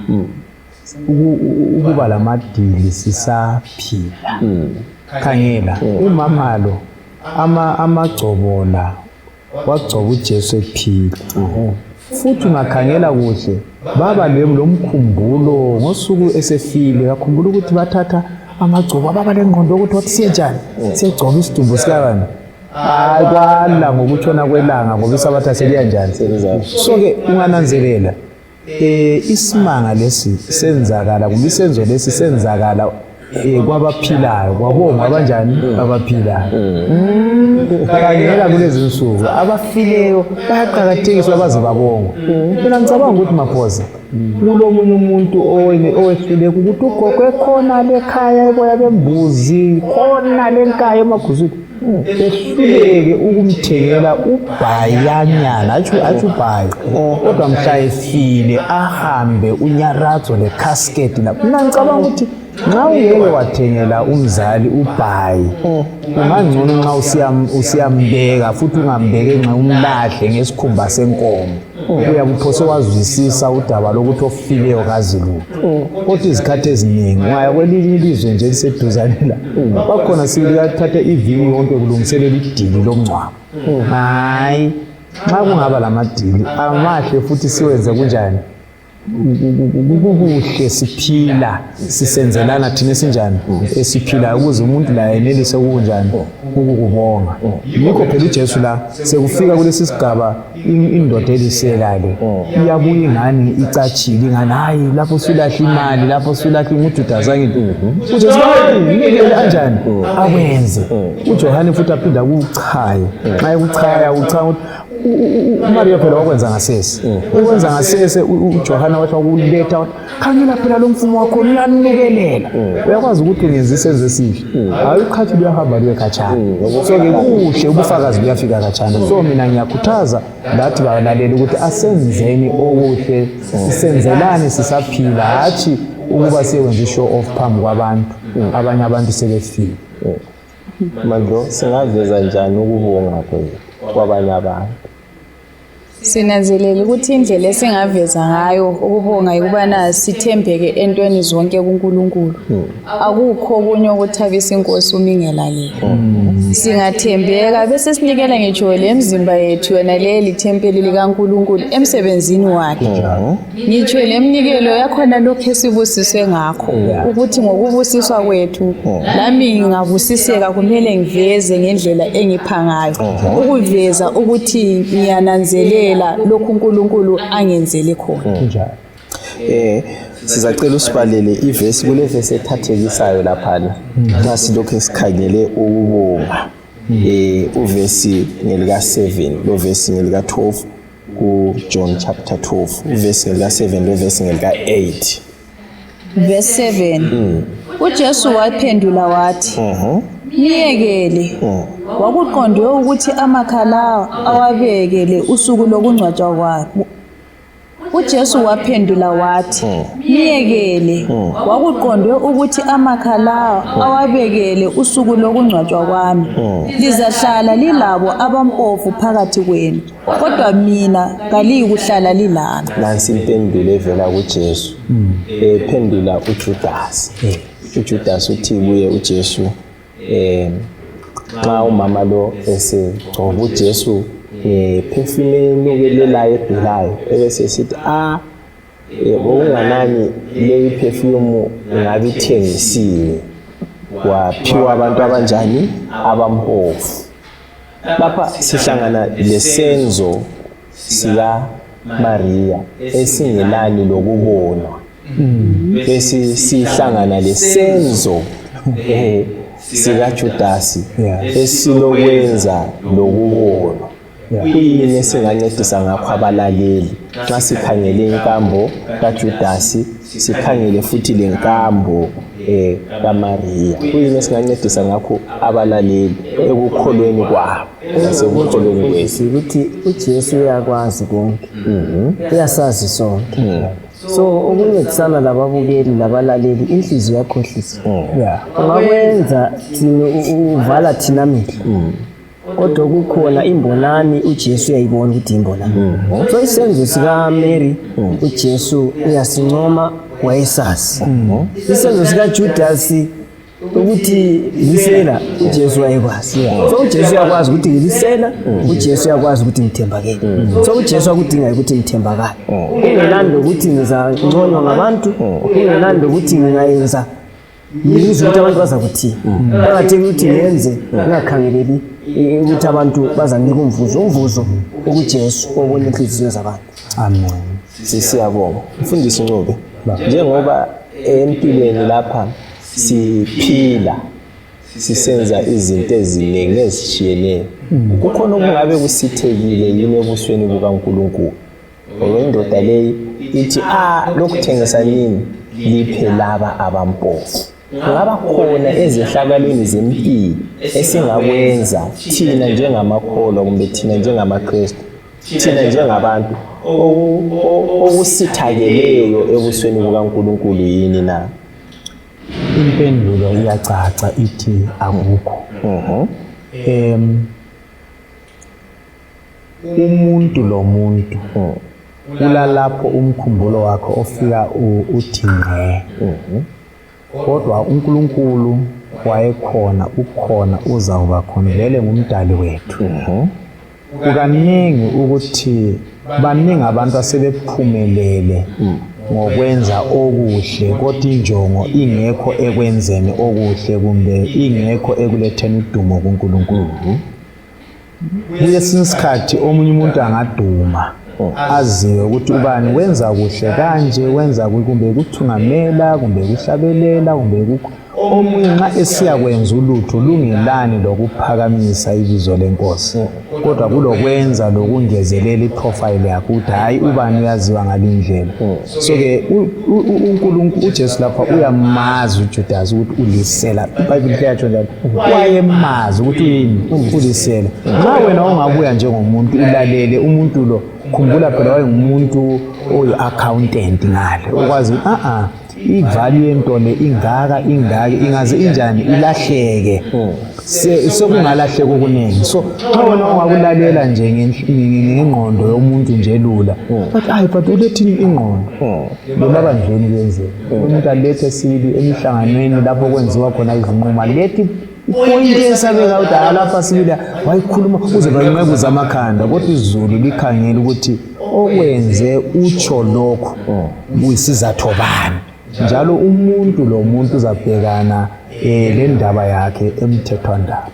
ukuba lamadili sisaphila. Khangela umama lo, amagcobo la wagcoba uJesu ephila, futhi ungakhangela kuhle baba lomkhumbulo ngosuku esefile, bakhumbula ukuthi bathatha amagcobo, ababa lengqondo yokuthi wathi siyenjani, siyegcoba isidumbu sikabani. Hayi, kwala ngokutshona kwelanga ngoba isabatha seliya njani. So-ke ungananzelela isimanga lesi senzakala, kumbe isenzo lesi senzakala kwabaphilayo, kwabongwa abanjani? Abaphilayo. Khangela kulezi nsuku abafileyo bayaqakathekiswa baze babongwe. Mina ngicabanga ukuthi Maphosa kulomunye umuntu owehluleka ukuthi ugogo ekhona lekhaya eboya bembuzi khona lenkaya emaguzwini, ehluleke ukumthengela ubhayanyana, atsho ubhayi, kodwa mhla efile ahambe unyaradzo le-casket lapho. Mina ngicabanga ukuthi nxa ungeke wathengela umzali ubhayi, kungangcono nxa usiyambeka, futhi ungambeke nxa umlahle ngesikhumba senkomo, uyakuphose wazwisisa udaba lokuthi ofileyo kazi lutho. Kodwa izikhathi eziningi ungaya kwelinye ilizwe nje eliseduzane la, bakhona sibili kathatha iviki yonke kulungiselela idili lomngcwabo. Hayi, nxa kungaba lamadili amahle futhi siwenze kunjani kukuhle siphila, sisenzelana thina esinjani esiphilayo, ukuze umuntu laye enelise ukunjani ukukubonga. Yikho phela uJesu la sekufika kulesi sigaba, indoda elisela le iyabuya ingani icatshile, ingani hayi lapho sulahla imali, lapho sulahla nguJuda zange. UJesu hayi anjani akwenze. UJohane futhi aphinda kuchaye, nxa ekuchaya uchaya ukuthi uMariya phela wakwenza ngasese, ukwenza ngasese. UJohane wathi wakuletha, wathi khangela phela lo mfumo wakho uyanukelela. Uyakwazi ukuthi ungenza isenzo esihle, hayi uqhathi luyahamba luye khatshana. So-ke kuhle ubufakazi buyafika khatshana. So mina ngiyakhuthaza lathi balaleli ukuthi asenzeni okuhle, sisenzelani sisaphila, hatshi ukuba siyekwenza i-show off phambi kwabantu, abanye abantu sebefile. Mandlo, singaveza njani ukubonga kwethu kwabanye abantu? Sinanzelela ukuthi indlela esingaveza ngayo ukubonga yikubana sithembeke entweni zonke kuNkulunkulu. Akukho okunye okuthabisa inkosi uma ingelaleli. Singathembeka bese sinikela ngitsho lemizimba yethu yona leli thempeli likaNkulunkulu emsebenzini wakhe. Ngitsho lemnikelo yakhona lokhu esibusiswe ngakho, ukuthi ngokubusiswa kwethu lami ngingabusiseka, kumele ngiveze ngendlela engipha ngayo, ukuveza ukuthi ngiyananzelela. Ngiyamangela lokhu uNkulunkulu angenzele khona. Kunjalo. Sizacela usibalele ivesi, kule vesi ethathekisayo laphana nxa silokhu sikhangele ukubonga. Uvesi ngelika 7 lo vesi ngelika 12 ku John chapter 12, uvesi ngelika 7 lo vesi ngelika 8. Verse 7. UJesu waphendula wathi, "Miyekele. Kwakuqondwe ukuthi amakha lawa awabekele usuku lokungcwatshwa kwakhe." UJesu waphendula wathi, "Miyekele. Kwakuqondwe ukuthi amakha lawa awabekele usuku lokungcwatshwa kwami. Lizahlala lilabo abampofu phakathi kwenu, kodwa mina kaliyikuhlala lilami." Nansi impendulo evela kuJesu. Ephendula uJudas. UJudas uthi kuye uJesu, nxa umama lo esegcoba uJesu ngeperfume enukelelayo edulayo, ebese esithi, okunganani leyi perfume ingabe ithengisiwe waphiwa abantu abanjani, abampofu. Lapha sihlangana lesenzo sika Maria esingelani lokubonwa, bese sihlangana lesenzo sika Judasi esilokwenza lokubonwa. Kuyini esingancedisa ngakho abalaleli nxa sikhangele inkambo kaJudasi, sikhangele futhi lenkambo kaMaria? Kuyini esingancedisa ngakho abalaleli ekukholweni kwabo nasekukholweni kwethu? Ukuthi uJesu uyakwazi konke, uyasazi sonke. So ukuncedisana lababukeli labalaleli, inhliziyo yakhohlisa. Ungakwenza thina uvala thina amehlo, kodwa kukhona imbonani, uJesu uyayibona ukuthi imbonani. So isenzo sika Mary, uJesu uyasincoma, wayesazi. Isenzo sika Judas ukuthi lisela, uJesu wayekwazi. So uJesu uyakwazi ukuthi ngilisela, uJesu uyakwazi ukuthi ngithembakele. So uJesu akudingayo ukuthi ngithembakale, kungelani lokuthi ngizanconywa ngabantu, kungelani lokuthi ngingayenza ngizwe ukuthi abantu bazakuthini. Kuqakathekile ukuthi ngenze ngingakhangeleli ukuthi abantu bazanginika umvuzo. Umvuzo ukuJesu obona inhliziyo zabantu. Amen. Siyabonga Mfundisi Ncube. Njengoba empilweni lapha siphila sisenza izinto eziningi ezitshiyeneyo, kukhona okungabe kusithekile yini ebusweni bukaNkulunkulu? Ngoba indoda leyi ithi, lokhu thengisanini liphe laba abampofu. Kungaba khona ezehlakalweni zempilo esingakwenza thina njengamakholwa, kumbe thina njengamaKristu, thina njengabantu, okusithakeleyo ebusweni bukaNkulunkulu yini na? Impendulo iyacaca, ithi akukho. Umuntu lomuntu kulalapho umkhumbulo wakho ofika uthi ngqe, kodwa uNkulunkulu wayekhona, ukhona, uzawuba khona, vele ngumdali wethu. Kukaningi ukuthi baningi abantu asebephumelele ngokwenza okuhle, kodwa injongo ingekho ekwenzeni okuhle, kumbe ingekho ekuletheni udumo kuNkulunkulu. Kulesinye isikhathi omunye umuntu angaduma, aziwe ukuthi ubani wenza kuhle kanje, wenza kumbe kuthungamela, kumbe kuhlabelela, kumbe omunye nxa esiyakwenza ulutho lungelani lokuphakamisa ibizo lenkosi, kodwa kulokwenza lokungezelela iprofile yakhe ukuthi hayi, ubani uyaziwa ngalindlela. So-ke uNkulunkulu, uJesu lapha uyamazi uJudas ukuthi ulisela. IBhayibhili liyatsho njalo, wayemazi ukuthi uyini, ulisela. Nxa wena ungabuya njengomuntu ulalele umuntu lo, khumbula phela wayengumuntu oyi-accountant ngale, ukwazi ukuthi ivalue yento le ingaka, ingaka, ingaze injani ilahleke, sekungalahleka okuningi. So nxa wena ungakulalela nje ngengqondo yomuntu nje lula, but hayi, but ulethini ingqondo lemabandleni kuyenzeka umuntu alethe sibili emihlanganweni lapho kwenziwa khona izinqumo, alethe ipointi esabeka ukuthi lapha sibili wayikhuluma uze banqekuza amakhanda, kodwa izulu likhangela ukuthi okwenze utsho lokhu kuyisizatho bani. Njalo umuntu lo muntu uzabhekana le ndaba yakhe emthethwandaba.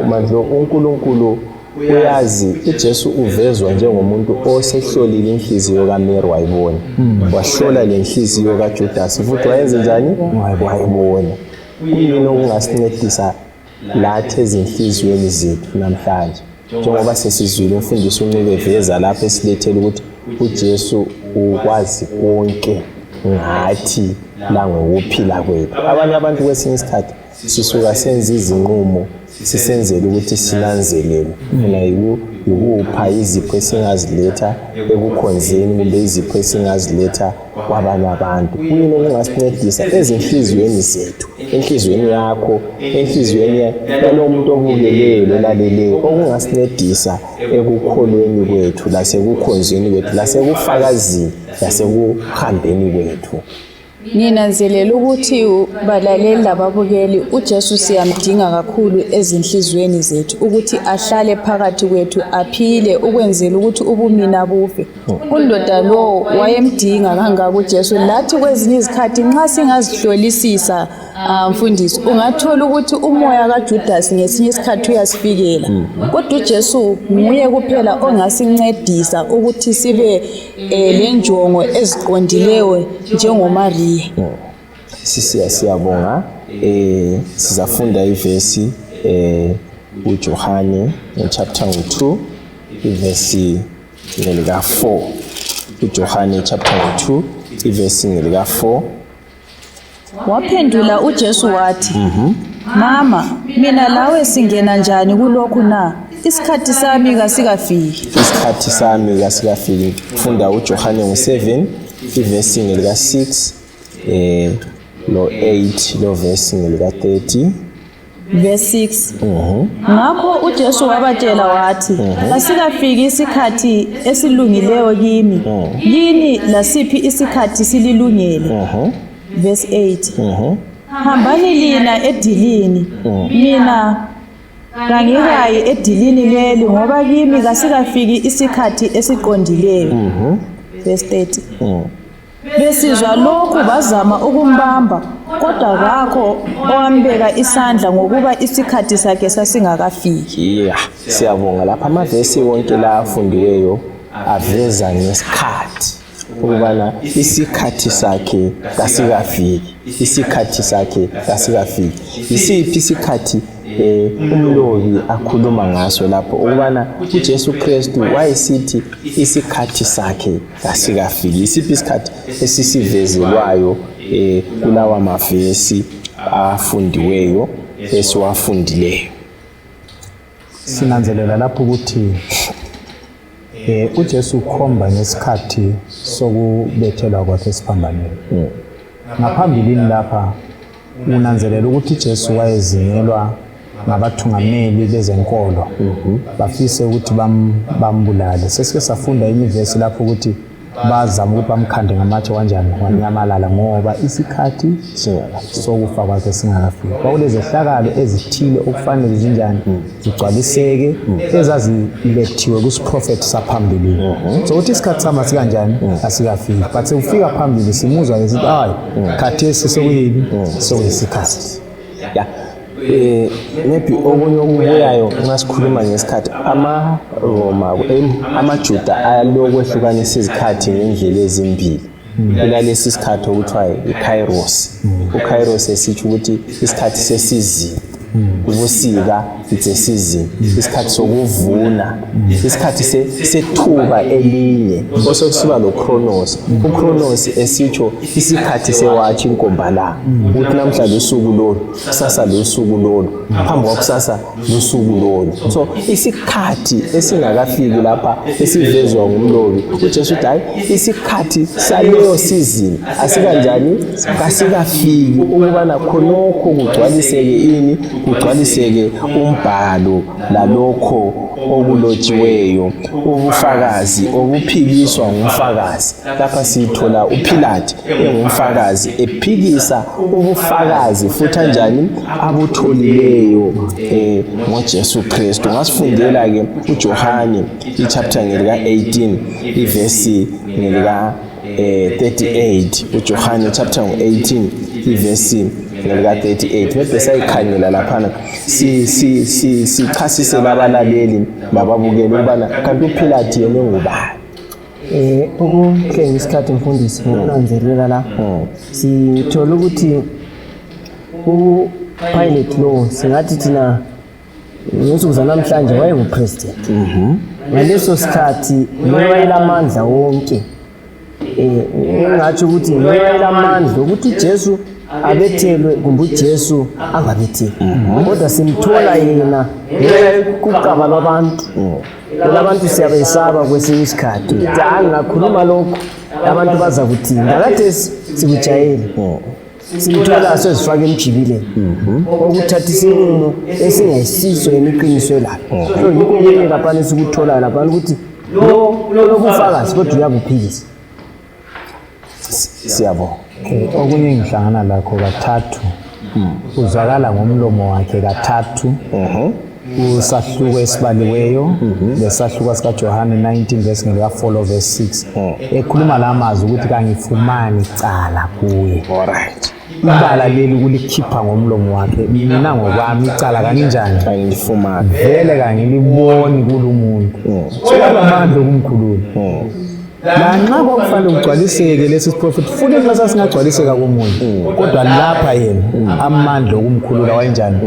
Mandlo, uNkulunkulu Uyazi, uJesu uvezwa njengomuntu osehlolile inhliziyo kaMary wayibona. Wahlola le nhliziyo kaJudas futhi wayenze njani? Wayibona. Kuyini okungasincedisa lathi ezinhliziyweni zethu namhlanje? Njengoba sesizwile umfundisi uNcube eveza lapho esilethela ukuthi uJesu ukwazi konke ngathi langokuphila kwethu. Abanye abantu kwesinye isikhathi sisuka senze izinqumo sisenzela ukuthi sinanzelele funa yikupha izipho esingaziletha ekukhonzeni kumbe izipho esingaziletha kwabanye abantu. Kuyini okungasincedisa ezinhliziyweni zethu, enhliziyweni yakho, enhliziyweni yalowo muntu obukeleyo lolaleleyo, okungasincedisa ekukholweni kwethu lasekukhonzeni kwethu lasekufakazini lasekuhambeni kwethu? Nginanzelela ukuthi balaleli lababukeli, uJesu siyamdinga kakhulu ezinhliziyweni zethu ukuthi ahlale phakathi kwethu aphile ukwenzela ukuthi ubumina bufe. Undoda lowo wayemdinga kangaka uJesu. Lathi kwezinye izikhathi nxa singazihlolisisa mfundisi, ungathola ukuthi umoya kaJudas ngesinye isikhathi uyasifikela. Kodwa uJesu nguye kuphela ongasincedisa ukuthi sibe lenjongo eziqondileyo njengoMariya. Siyabonga. Sizafunda ivesi uJohane chapter 2 ivesi ngelika 4. UJohane chapter 2 ivesi ngelika 4. Waphendula uJesu wathi, Mama, mina lawe singena njani kulokhu na? Isikhathi sami kasikafiki. Isikhathi sami kasikafiki. Funda uJohane ngo-7 ivesi ngelika 6 lo 8 lo vesi ngelika 30. Verse 6. Ngakho uJesu wabatshela wathi, asikafiki isikhathi esilungileyo kimi, kini lasiphi isikhathi sililungele. Verse 8. Hambani lina edilini, mina kangikayi edilini leli, ngoba kimi kasikafiki isikhathi esiqondileyo. Verse 30. Besizwa lokhu bazama ukumbamba, kodwa kakho owambeka isandla ngokuba isikhathi sakhe sasingakafiki. Yeah, siyabonga. Lapha amavesi wonke la afundiweyo aveza ngesikhathi ukubana isikhathi sakhe kasikafiki, isikhathi sakhe kasikafiki. Isiphi isikhathi umlobi akhuluma ngaso lapho ukubana uJesu Kristu wayesithi isikhathi sakhe kasikafiki? Isiphi isikhathi esisivezelwayo kulawa mavesi afundiweyo esiwafundileyo? Sinanzelela lapho ukuthi uJesu ukhomba ngesikhathi sokubethelwa kwakhe esiphambanweni. Ngaphambilini lapha unanzelela ukuthi uJesu wayezingelwa ngabathungameli bezenkolo, bafise ukuthi bambulale. Sesike safunda imivesi lapho ukuthi bazama ukuthi bamkhande ngamatshe kanjani, wanyamalala ngoba isikhathi sokufa kwakhe singakafiki. Kwakulezehlakalo ezithile okufanele zinjani zigcwaliseke ezazilethiwe kusiprofethi saphambilini. So ukuthi isikhathi sami asikanjani asikafiki, but sekufika phambili simuzwa ke sithi hayi, khathesi sokuyini, sokuyisikhathi. Yeah. Maybe okunye okubuyayo nxa sikhuluma ngesikhathi, amaRoma, amaJuda alokwehlukanisa izikhathi ngendlela ezimbili. Kulalesi sikhathi okuthiwa i-Kairos. UKairos esitsho ukuthi isikhathi sesizini. Ubusika, it's a season. Isikhathi sokuvuna, isikhathi sethuba elinye. Osekusiba lo Kronos. UKronos esitsho isikhathi sewatshi inkombalanga. Ukuthi namhla lusuku lolu, kusasa lusuku lolu, phambi kwakusasa lusuku lolu. So isikhathi esingakafiki lapha esivezwa ngumlobi uJesu uthi hayi, isikhathi saleyo season asikanjani, kasikafiki ukubana khonokho kugcwaliseke ini, kugcwaliseke umbhalo lalokho okulotshiweyo, ubufakazi obuphikiswa ngumfakazi. Lapha sithola uPilate engumfakazi ephikisa ubufakazi futhi anjani abutholileyo ngoJesu Kristu. Ngasifundela ke uJohane ichapter ngelika 18 ivesi ngelika 38. uJohane chapter 18 ivesi ngelika-38. Maybe sayikhangela laphana sichasisele abalaleli lababukeli ukubana kanti uPilate yena engubani. Ukuhlenga isikhathi mfundisi, ngokunanzelela la sithola ukuthi uPilate lo, singathi thina ngensuku zanamhlanje wayengupresident. Ngaleso sikhathi wayelamandla wonke, engatsho ukuthi wayelamandla ukuthi uJesu abethelwe kumbe uJesu angabethelwe, kodwa simthola yena ngenxa yokuqaba lwabantu. Phela abantu siyabesaba kwesinye isikhathi, ukuthi hayi, ngingakhuluma lokhu abantu baza kuthini. Ngakhathesi sikujayele, simthola sezifaka emjibileni okuthatha isinqumo esingayisiso yena iqiniso elalo. So yikho kunye laphana esikutholayo laphana ukuthi lo lobufakazi kodwa uyabuphikisa. Siyabonga. Okunye ngihlangana lakho kathathu, uzwakala ngomlomo wakhe kathathu kusahluko esibaliweyo, lesahluko sikaJohane 19 verse ngelika-4 verse 6, ekhuluma la mazwi ukuthi kangifumani cala kuye. Ibala leli kulikhipha ngomlomo wakhe, mina ngokwami icala kanginjani? Angilifumani. Vele kangiliboni kulo muntu. So kulamandla okumkhulula lanxa kwakufanele kugcwaliseke lesi siprofethi, futhi nxa sasingagcwaliseka komunye, kodwa lapha yena amandla okumkhulula wayenjani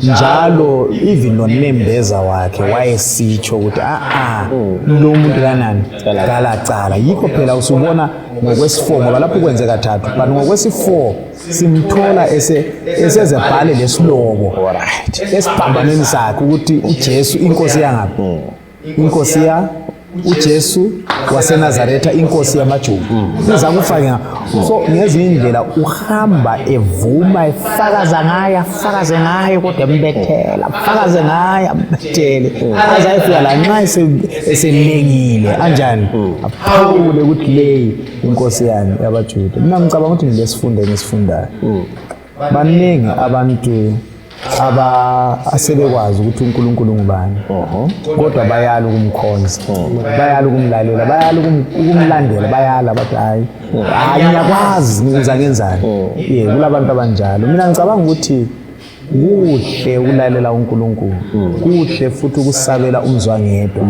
njalo. Even nonembeza wakhe wayesitsho ukuthi a-a, lo muntu kanani, kalacala. Yikho phela usubona ngokwesi-4, ngoba lapho kwenze kathathu, but ngokwesi-4 simthola esezebhale lesilobo esiphambanweni sakhe ukuthi uJesu inkosi yangaphi, inkosi ya uJesu waseNazaretha, inkosi yamaJuda. Iza kufake. So ngezinye indlela uhamba evuma, efakaza ngaye, afakaze ngaye, kodwa embethela, afakaze ngaye, ambethele, aze ayefika la nxa eselengile anjani aphawule ukuthi leyi inkosi yami yabaJuda. Mina ngicabanga ukuthi ngilesifundo engisifundayo. Baningi abantu aba asebekwazi ukuthi uNkulunkulu ngubani, kodwa bayala ukumkhonza, bayala ukumlalela, bayala ukumlandela, bayala, bathi hayi, hayi, ngiyakwazi, ngiza ngenzani. Ye, kulabantu abanjalo. Mina ngicabanga ukuthi kuhle ukulalela uNkulunkulu, kuhle futhi ukusabela umzwangedwa,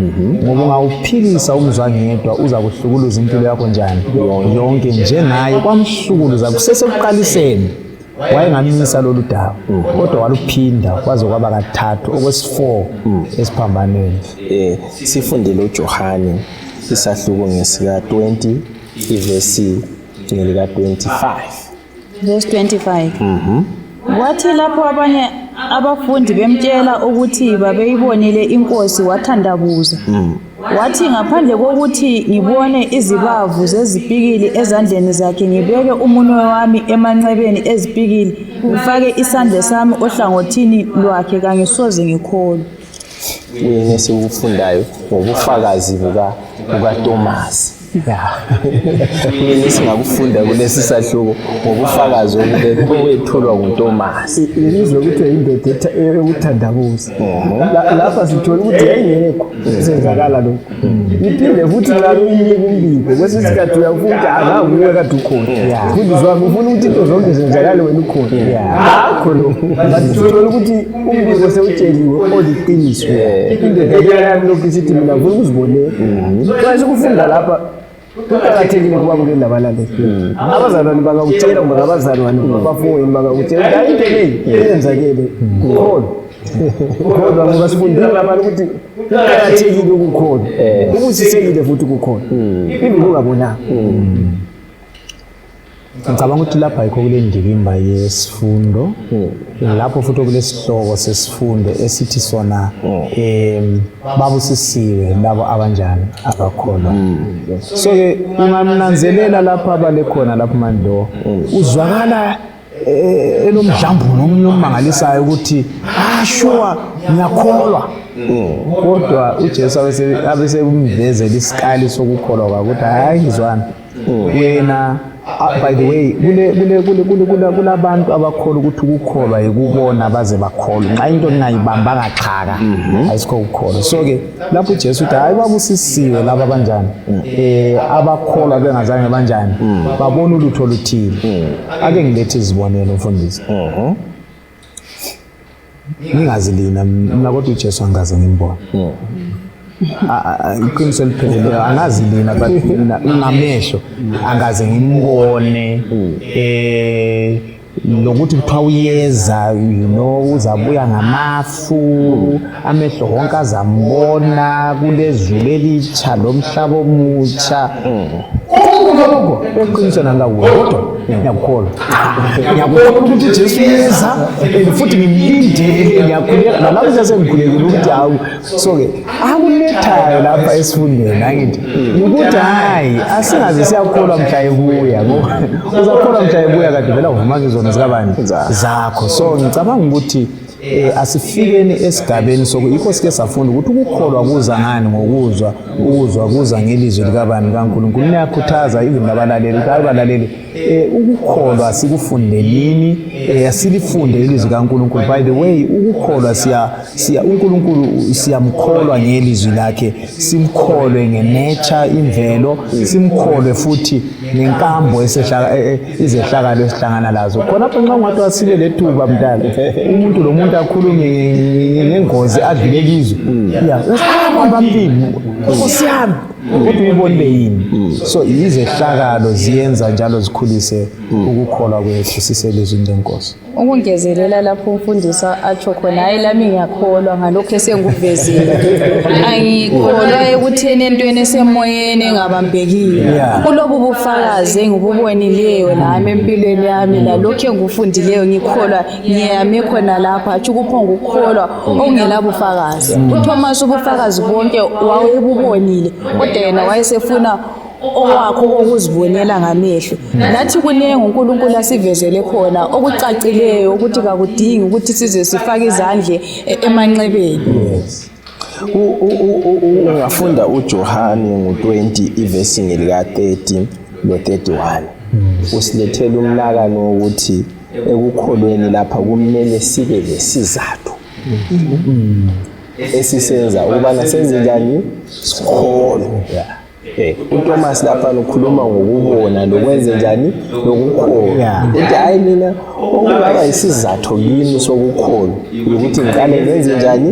ngoba ungawuphikisa umzwangedwa uza kuhlukuluza impilo yakho njani yonke, njengaye kwamhlukuluza kusesekuqaliseni. Wayengamisa lolu daba, kodwa waluphinda kwaze kwaba kathathu, okwesi-4 esiphambanweni. Sifundele uJohane isahluko ngesika 20, ivesi ngelika 25. Verse 25. Kwathi lapho abanye abafundi bemtshela ukuthi babeyibonile inkosi, wathandabuza. Wathi, ngaphandle kokuthi ngibone izibavu zezipikili ezandleni zakhe, ngibeke umunwe wami emanxebeni ezipikili, ngifake isandla sami ohlangothini lwakhe, kangisoze ngikholwe. Kuyini esikufundayo ngobufakazi bukaTomasi? Kuyini esingakufunda kulesi sahluko ngobufakazi obethulwa nguTomasi? Ilizwe kuthiwa indoda yokuthandabuza. Lapha sithola ukuthi yayingekho kusenzakala lokhu, iphinde futhi njalo inika umbiko. Kwesinye isikhathi uyafuna ukuthi anganguwe kade ukhona, mfundisi wami, ufuna ukuthi into zonke zenzakale wena ukhona, akho lokhu, but sithola ukuthi umbiko sewutsheliwe oliqiniso, indoda yami lokhu isithi mina ngifuna ukuzibonela. So esikufunda lapha kuqakathekile kubabukeli labalaleli. Abazalwane bangakutshela, kumbe ngabazalwane bafowenu bangakutshela ukuthi hayi, into leyi iyenzakele, kholwa, kholwa, ngoba sifundile lapha ukuthi kuqakathekile ukukholwa, kubusisekile futhi ukukholwa even ungabonanga. Ngicabanga ukuthi lapha yikho kule ndikimba yesifundo, lapho futhi okulesihloko sesifundo esithi sona babusisiwe labo abanjani? Abakholwa. So-ke ungamnanzelela lapho abale khona lapho manje, uzwakala elomdlambulo omunye omangalisayo ukuthi ah, sure, ngiyakholwa, kodwa uJesu abesekumvezela isikali sokukholwa kwakho ukuthi hayi, ngizwana wena. By the way, kule kule kule kule kule kulabantu abakholwa ukuthi ukukholwa yikubona baze bakholwe. Nxa into ngingayibambanga xhaka, ayisikho ukukholwa. So ke lapho uJesu uthi hayi, babusisiwe laba abanjani, abakholwa bengazange banjani, babona ulutho oluthile. Ake ngilethe izibonelo, mfundisi. Ngingazi lina mina, kodwa uJesu angikaze ngimbone. Iqiniso elipheleleyo, angazi lina, but mina ngamehlo angaze ngimbone, lokuthi kuthiwa uyeza, uzabuya ngamafu, amehlo wonke azambona, kulezulu elitsha lomhlaba omutsha. Konke eqinisweni angikakuboni, kodwa ngiyakukholwa, ngiyakukholwa ukuthi uJesu uyeza and futhi ngimlindele, ngiyakhuleka nalapho sengikhulekile ukuthi hawu. So-ke akulethayo lapha esifundweni angithi ukuthi hhayi, asingaze siyakholwa mhla ebuya, ngoba uzakholwa mhla ebuya kade vele awuvumanga izono zikabani? Zakho. So ngicabanga ukuthi asifikeni esigabeni soku yikho sike safunda ukuthi ukukholwa kuza ngani? Ngokuzwa. Ukuzwa kuza ngelizwi likabani? KaNkulunkulu. Niyakhuthaza even labalaleli ukuthi hayi balaleli, ukukholwa sikufundelini, asilifunde ilizwi kaNkulunkulu. By the way, ukukholwa siya uNkulunkulu siyamkholwa ngelizwi lakhe, simkholwe ngenature, imvelo, simkholwe futhi ngenkambo esehla izehlakalo esihlangana lazo khonapho. Nxa ungathi asibe lethuba mntana, umuntu lo muntu akhulume ngengozi adlule kizo, ya bamba mlimi, nkosi yami, kodwa uyibonile yini? So izehlakalo ziyenza njalo zikhulise ukukholwa kwethu siselizwini lenkosi. Ukungezelela lapho umfundisi atsho khona, hayi, lami ngiyakholwa ngalokhu esengikuvezile. Angikholwa ekutheni entweni esemoyeni engabambekile. Kulobu bufakazi engibubonileyo nami empilweni yami lalokhu engikufundileyo, ngikholwa ngiyame khona lapho. Atsho ukuphonga ukukholwa okungelabufakazi. UThomas ubufakazi bonke wayebubonile, kodwa yena wayesefuna owakho kokuzibonela ngamehlo. Nathi kuningi uNkulunkulu asivezele khona okucacileyo ukuthi kakudingi ukuthi size sifake izandla emanxebeni. Ungafunda uJohane ngu-20 ivesi ngelika-30 lo-31, usilethela umnakano wokuthi ekukholweni lapha kumele sibe lesizathu esisenza ukubana senze njani? Sikholwe. UThomas lapha ukhuluma ngokubona lokwenze njani? Lokukholwa. Uthi hayi, mina okungaba isizathu kimi sokukholwa ukuthi ngiqale ngenze njani?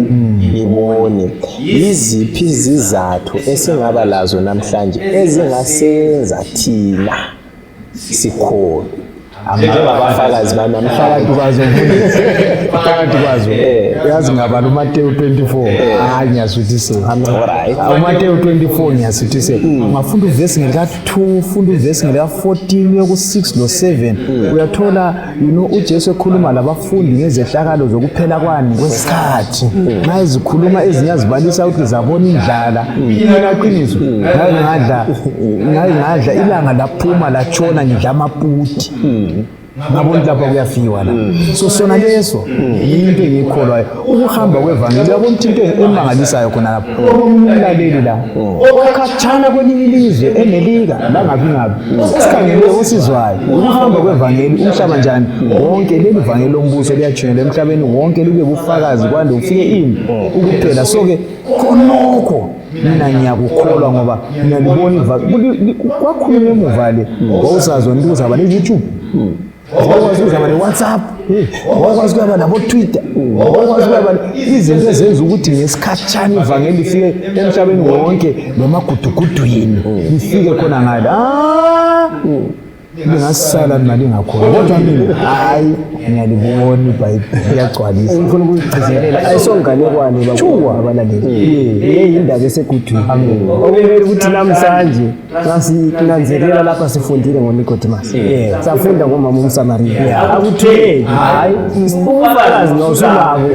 Ngibone. Yiziphi izizathu esingaba lazo namhlanje ezingasenza thina sikholwe njengabafakazi banamhlanje? Phakathi kwazo, mfundisi, phakathi kwazo, yazi ngabala uMateyu 24, hayi, ngiyasuthiseka. UMateyu 24 ngiyasuthiseka. Ungafunda uvesi ngelika-2, ufunda uvesi ngelika-14 uye ku-6 lo-7, uyathola uJesu ekhuluma labafundi ngezehlakalo zokuphela kwani? Kwesikhathi. Nxa ezikhuluma ezinye azibalisa ukuthi zabona indlala. Mina qiniso, ngake ngadla, ngake ngadla ilanga laphuma latshona ngidla amaputi, ngabona ukuthi lapha kuyafiwa la. So sona leso yinto engiyikholwayo, ukuhamba kwevangeli. Uyabona ukuthi into emangalisayo khona lapho, umlaleli la okhatshana kwelinye ilizwe eMelika langabi ngabi osikhangele osizwayo ukuhamba kwevangeli umhlaba njani wonke, leli vangeli lombuso liyatshunyelwa emhlabeni wonke libe bufakazi kwande ufike ini? Ukuphela. So-ke khonokho mina ngiyakukholwa ngoba ngiyalibona kwakhulunywa emuva le, wawusazi wena ukuthi uzaba le-YouTube, wawukwazi ukuzaba le-WhatsApp, wawukwazi ukuyaba nabo-Twitter, wawukwazi ukuyaba izinto ezenza ukuthi ngesikhatshana ivangeli lifike emhlabeni wonke nomagudugudu,yini lifike khona ngale. Ah, lingasala mina lingakhona, kodwa mina hayi, ngiyalibona iBhayibheli liyagcwalisa. Ngifuna ukugcizelela, ayisonganekwane abalaleli, le yindaba esegudwini okumele ukuthi namhlanje nxa sinanzelela lapha sifundile ngoNicodemus, safunda ngomama umSamariya, akuthuleki. Hayi, ubufakazi ngawusulabo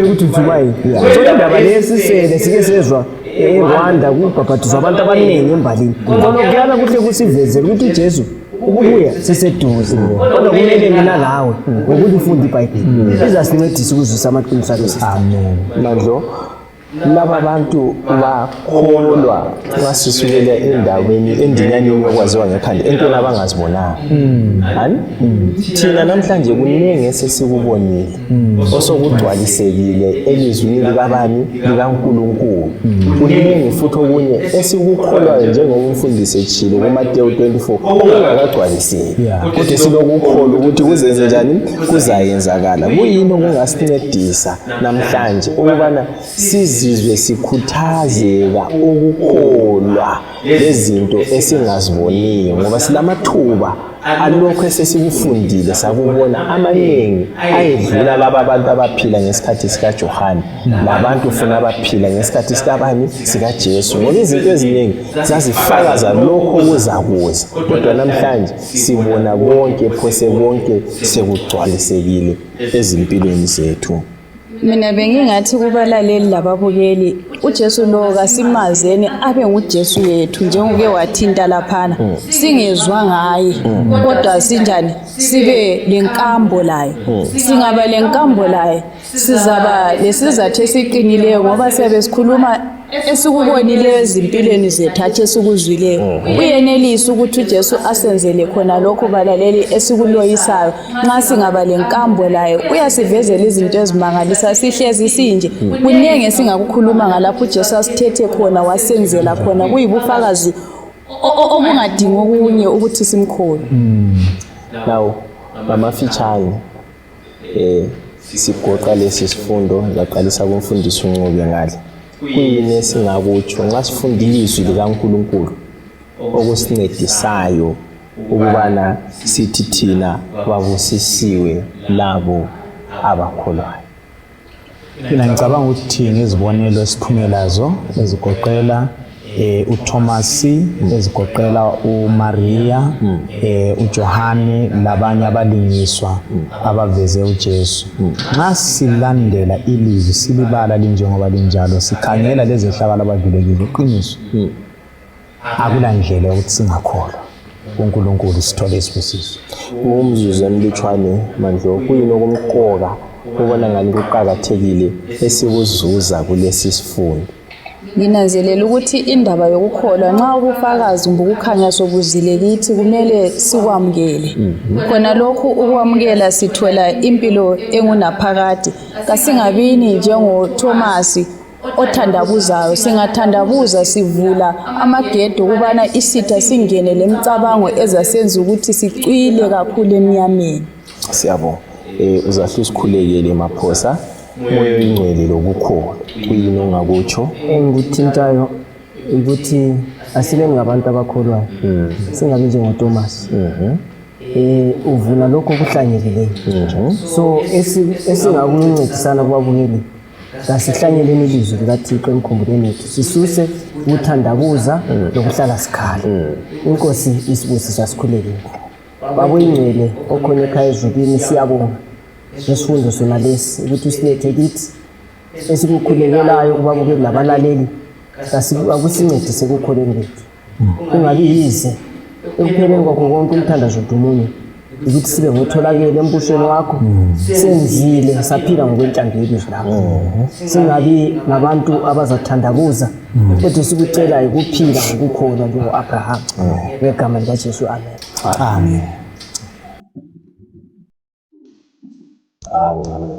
ukuthi uthuma yini. So indaba le sisele sike sezwa eRwanda kubhabhadiswa abantu abaningi embalini khona kuyana kuhle kusivezele ukuthi uJesu ukubuya seseduze, kodwa kumele mina lawe ngokulifunda iBhayibheli izasincedisa ukuzwisa amaqiniso alesi. Amen. Mandlo. Laba bantu bakholwa nxa sisukela endaweni endinyaneni yokwaziwa ngekhanda entweni abangazibonanga. Hani? Thina namhlanje kuningi esesikubonile osokugcwalisekile elizwini likabani likaNkulunkulu. Kuningi futhi okunye esikukholwayo njengoba umfundisi etshilo kuMateyu 24 okungakagcwaliseki. Kodwa silokukholwa ukuthi kuzenze njani kuzayenzakala. Kuyini okungasincedisa namhlanje ukubana sizizwe sikhuthazeka ukukholwa lezinto esingaziboniyo ngoba silamathuba alokhu esesikufundile sakubona amaningi ayedlula laba abantu abaphila ngesikhathi sikaJohane labantu funa abaphila ngesikhathi sikabani sikaJesu ngoba izinto eziningi zazifakaza lokho okuzakuza kodwa namhlanje sibona konke phose konke sekugcwalisekile ezimpilweni zethu. Mina bengingathi kubalaleli lababukeli uJesu lo kasimazeni abe nguJesu yethu njengoke wathinta laphana singezwa ngaye kodwa sinjani sibe lenkambo laye singaba lenkambo laye sizaba lesizathu esiqinileyo ngoba siyabe sikhuluma esikubonileyo ezimpilweni zethu hatshi esikuzwileyo uyenelisa ukuthi uJesu asenzele khona lokho balaleli esikuloyisayo nxa singaba lenkambo laye uyasivezela izinto ezimangalisa sihlezi sinje kuningi esingakukhuluma ngalapho uJesu asithethe khona wasenzela khona kuyibufakazi obungadingi okunye ukuthi simkholwe. Now ngamafitshane sigoqa lesi sifundo ngaqalisa kumfundisi uNcube ngale. Kuyini esingakutsho nxa sifunda ilizwi likaNkulunkulu okusincedisayo ukubana sithi thina babusisiwe labo abakholwayo? Mina ngicabanga ukuthi ngezibonelo esiphume lazo ezigoqela uThomas, ezigoqela uMaria, uJohane labanye abalingiswa abaveze uJesu. Nxa silandela ilizwi silibala linjengoba linjalo, sikhangela lezehlakalo abadlule kizo, qiniso akula ndlela yokuthi singakholwa kuNkulunkulu sithole isibusiso. Umzuzu emlutshwane Mandlo, kuyini okumqoka ubona ngani kuqakathekile esikuzuza kulesi sifundo? Nginanzelela ukuthi indaba yokukholwa nxa ubufakazi kumbe ukukhanya sobuzile kithi kumele sikwamukele. Khona lokhu ukwamukela sithola impilo engunaphakade. Kasingabini njengoThomasi othandabuzayo. Singathandabuza sivula amagede ukubana isitha singene lemicabango ezasenza ukuthi sicwile kakhulu emnyameni. Siyabonga. Uzahle usikhulekele Maphosa, Moya oyingcwele lokukholwa. Kuyini ongakutsho? Engikuthintayo ukuthi asibeni ngabantu abakholwayo, singabi njengoThomas. Uvuna lokho okuhlanyelileyo. So esingakuncedisana kubabukeli, kasihlanyeleni ilizwi likaThixo emkhumbulweni yethu, sisuse ukuthandabuza lokuhlala sikhala. Inkosi isibusisa, sikhulekile. Baba oyingcwele okhona ekhaya ezulwini, siyabonga ngesifundo sona lesi ukuthi usilethe kithi esikukhulekelayo kubabukeli labalaleli, akusincedise ekukholweni kwethu, kungabi yize ekupheleni kwakho konke umthandazo wethu munye ukuthi sibe ngotholakele embusweni wakho, senzile saphila ngokwentando yelizwi lakho, singabi ngabantu abazathandabuza, kodwa sikucela ukuphila ngokukholwa njengo-Abraham. Ngegama likaJesu, amen. Amen. Amen.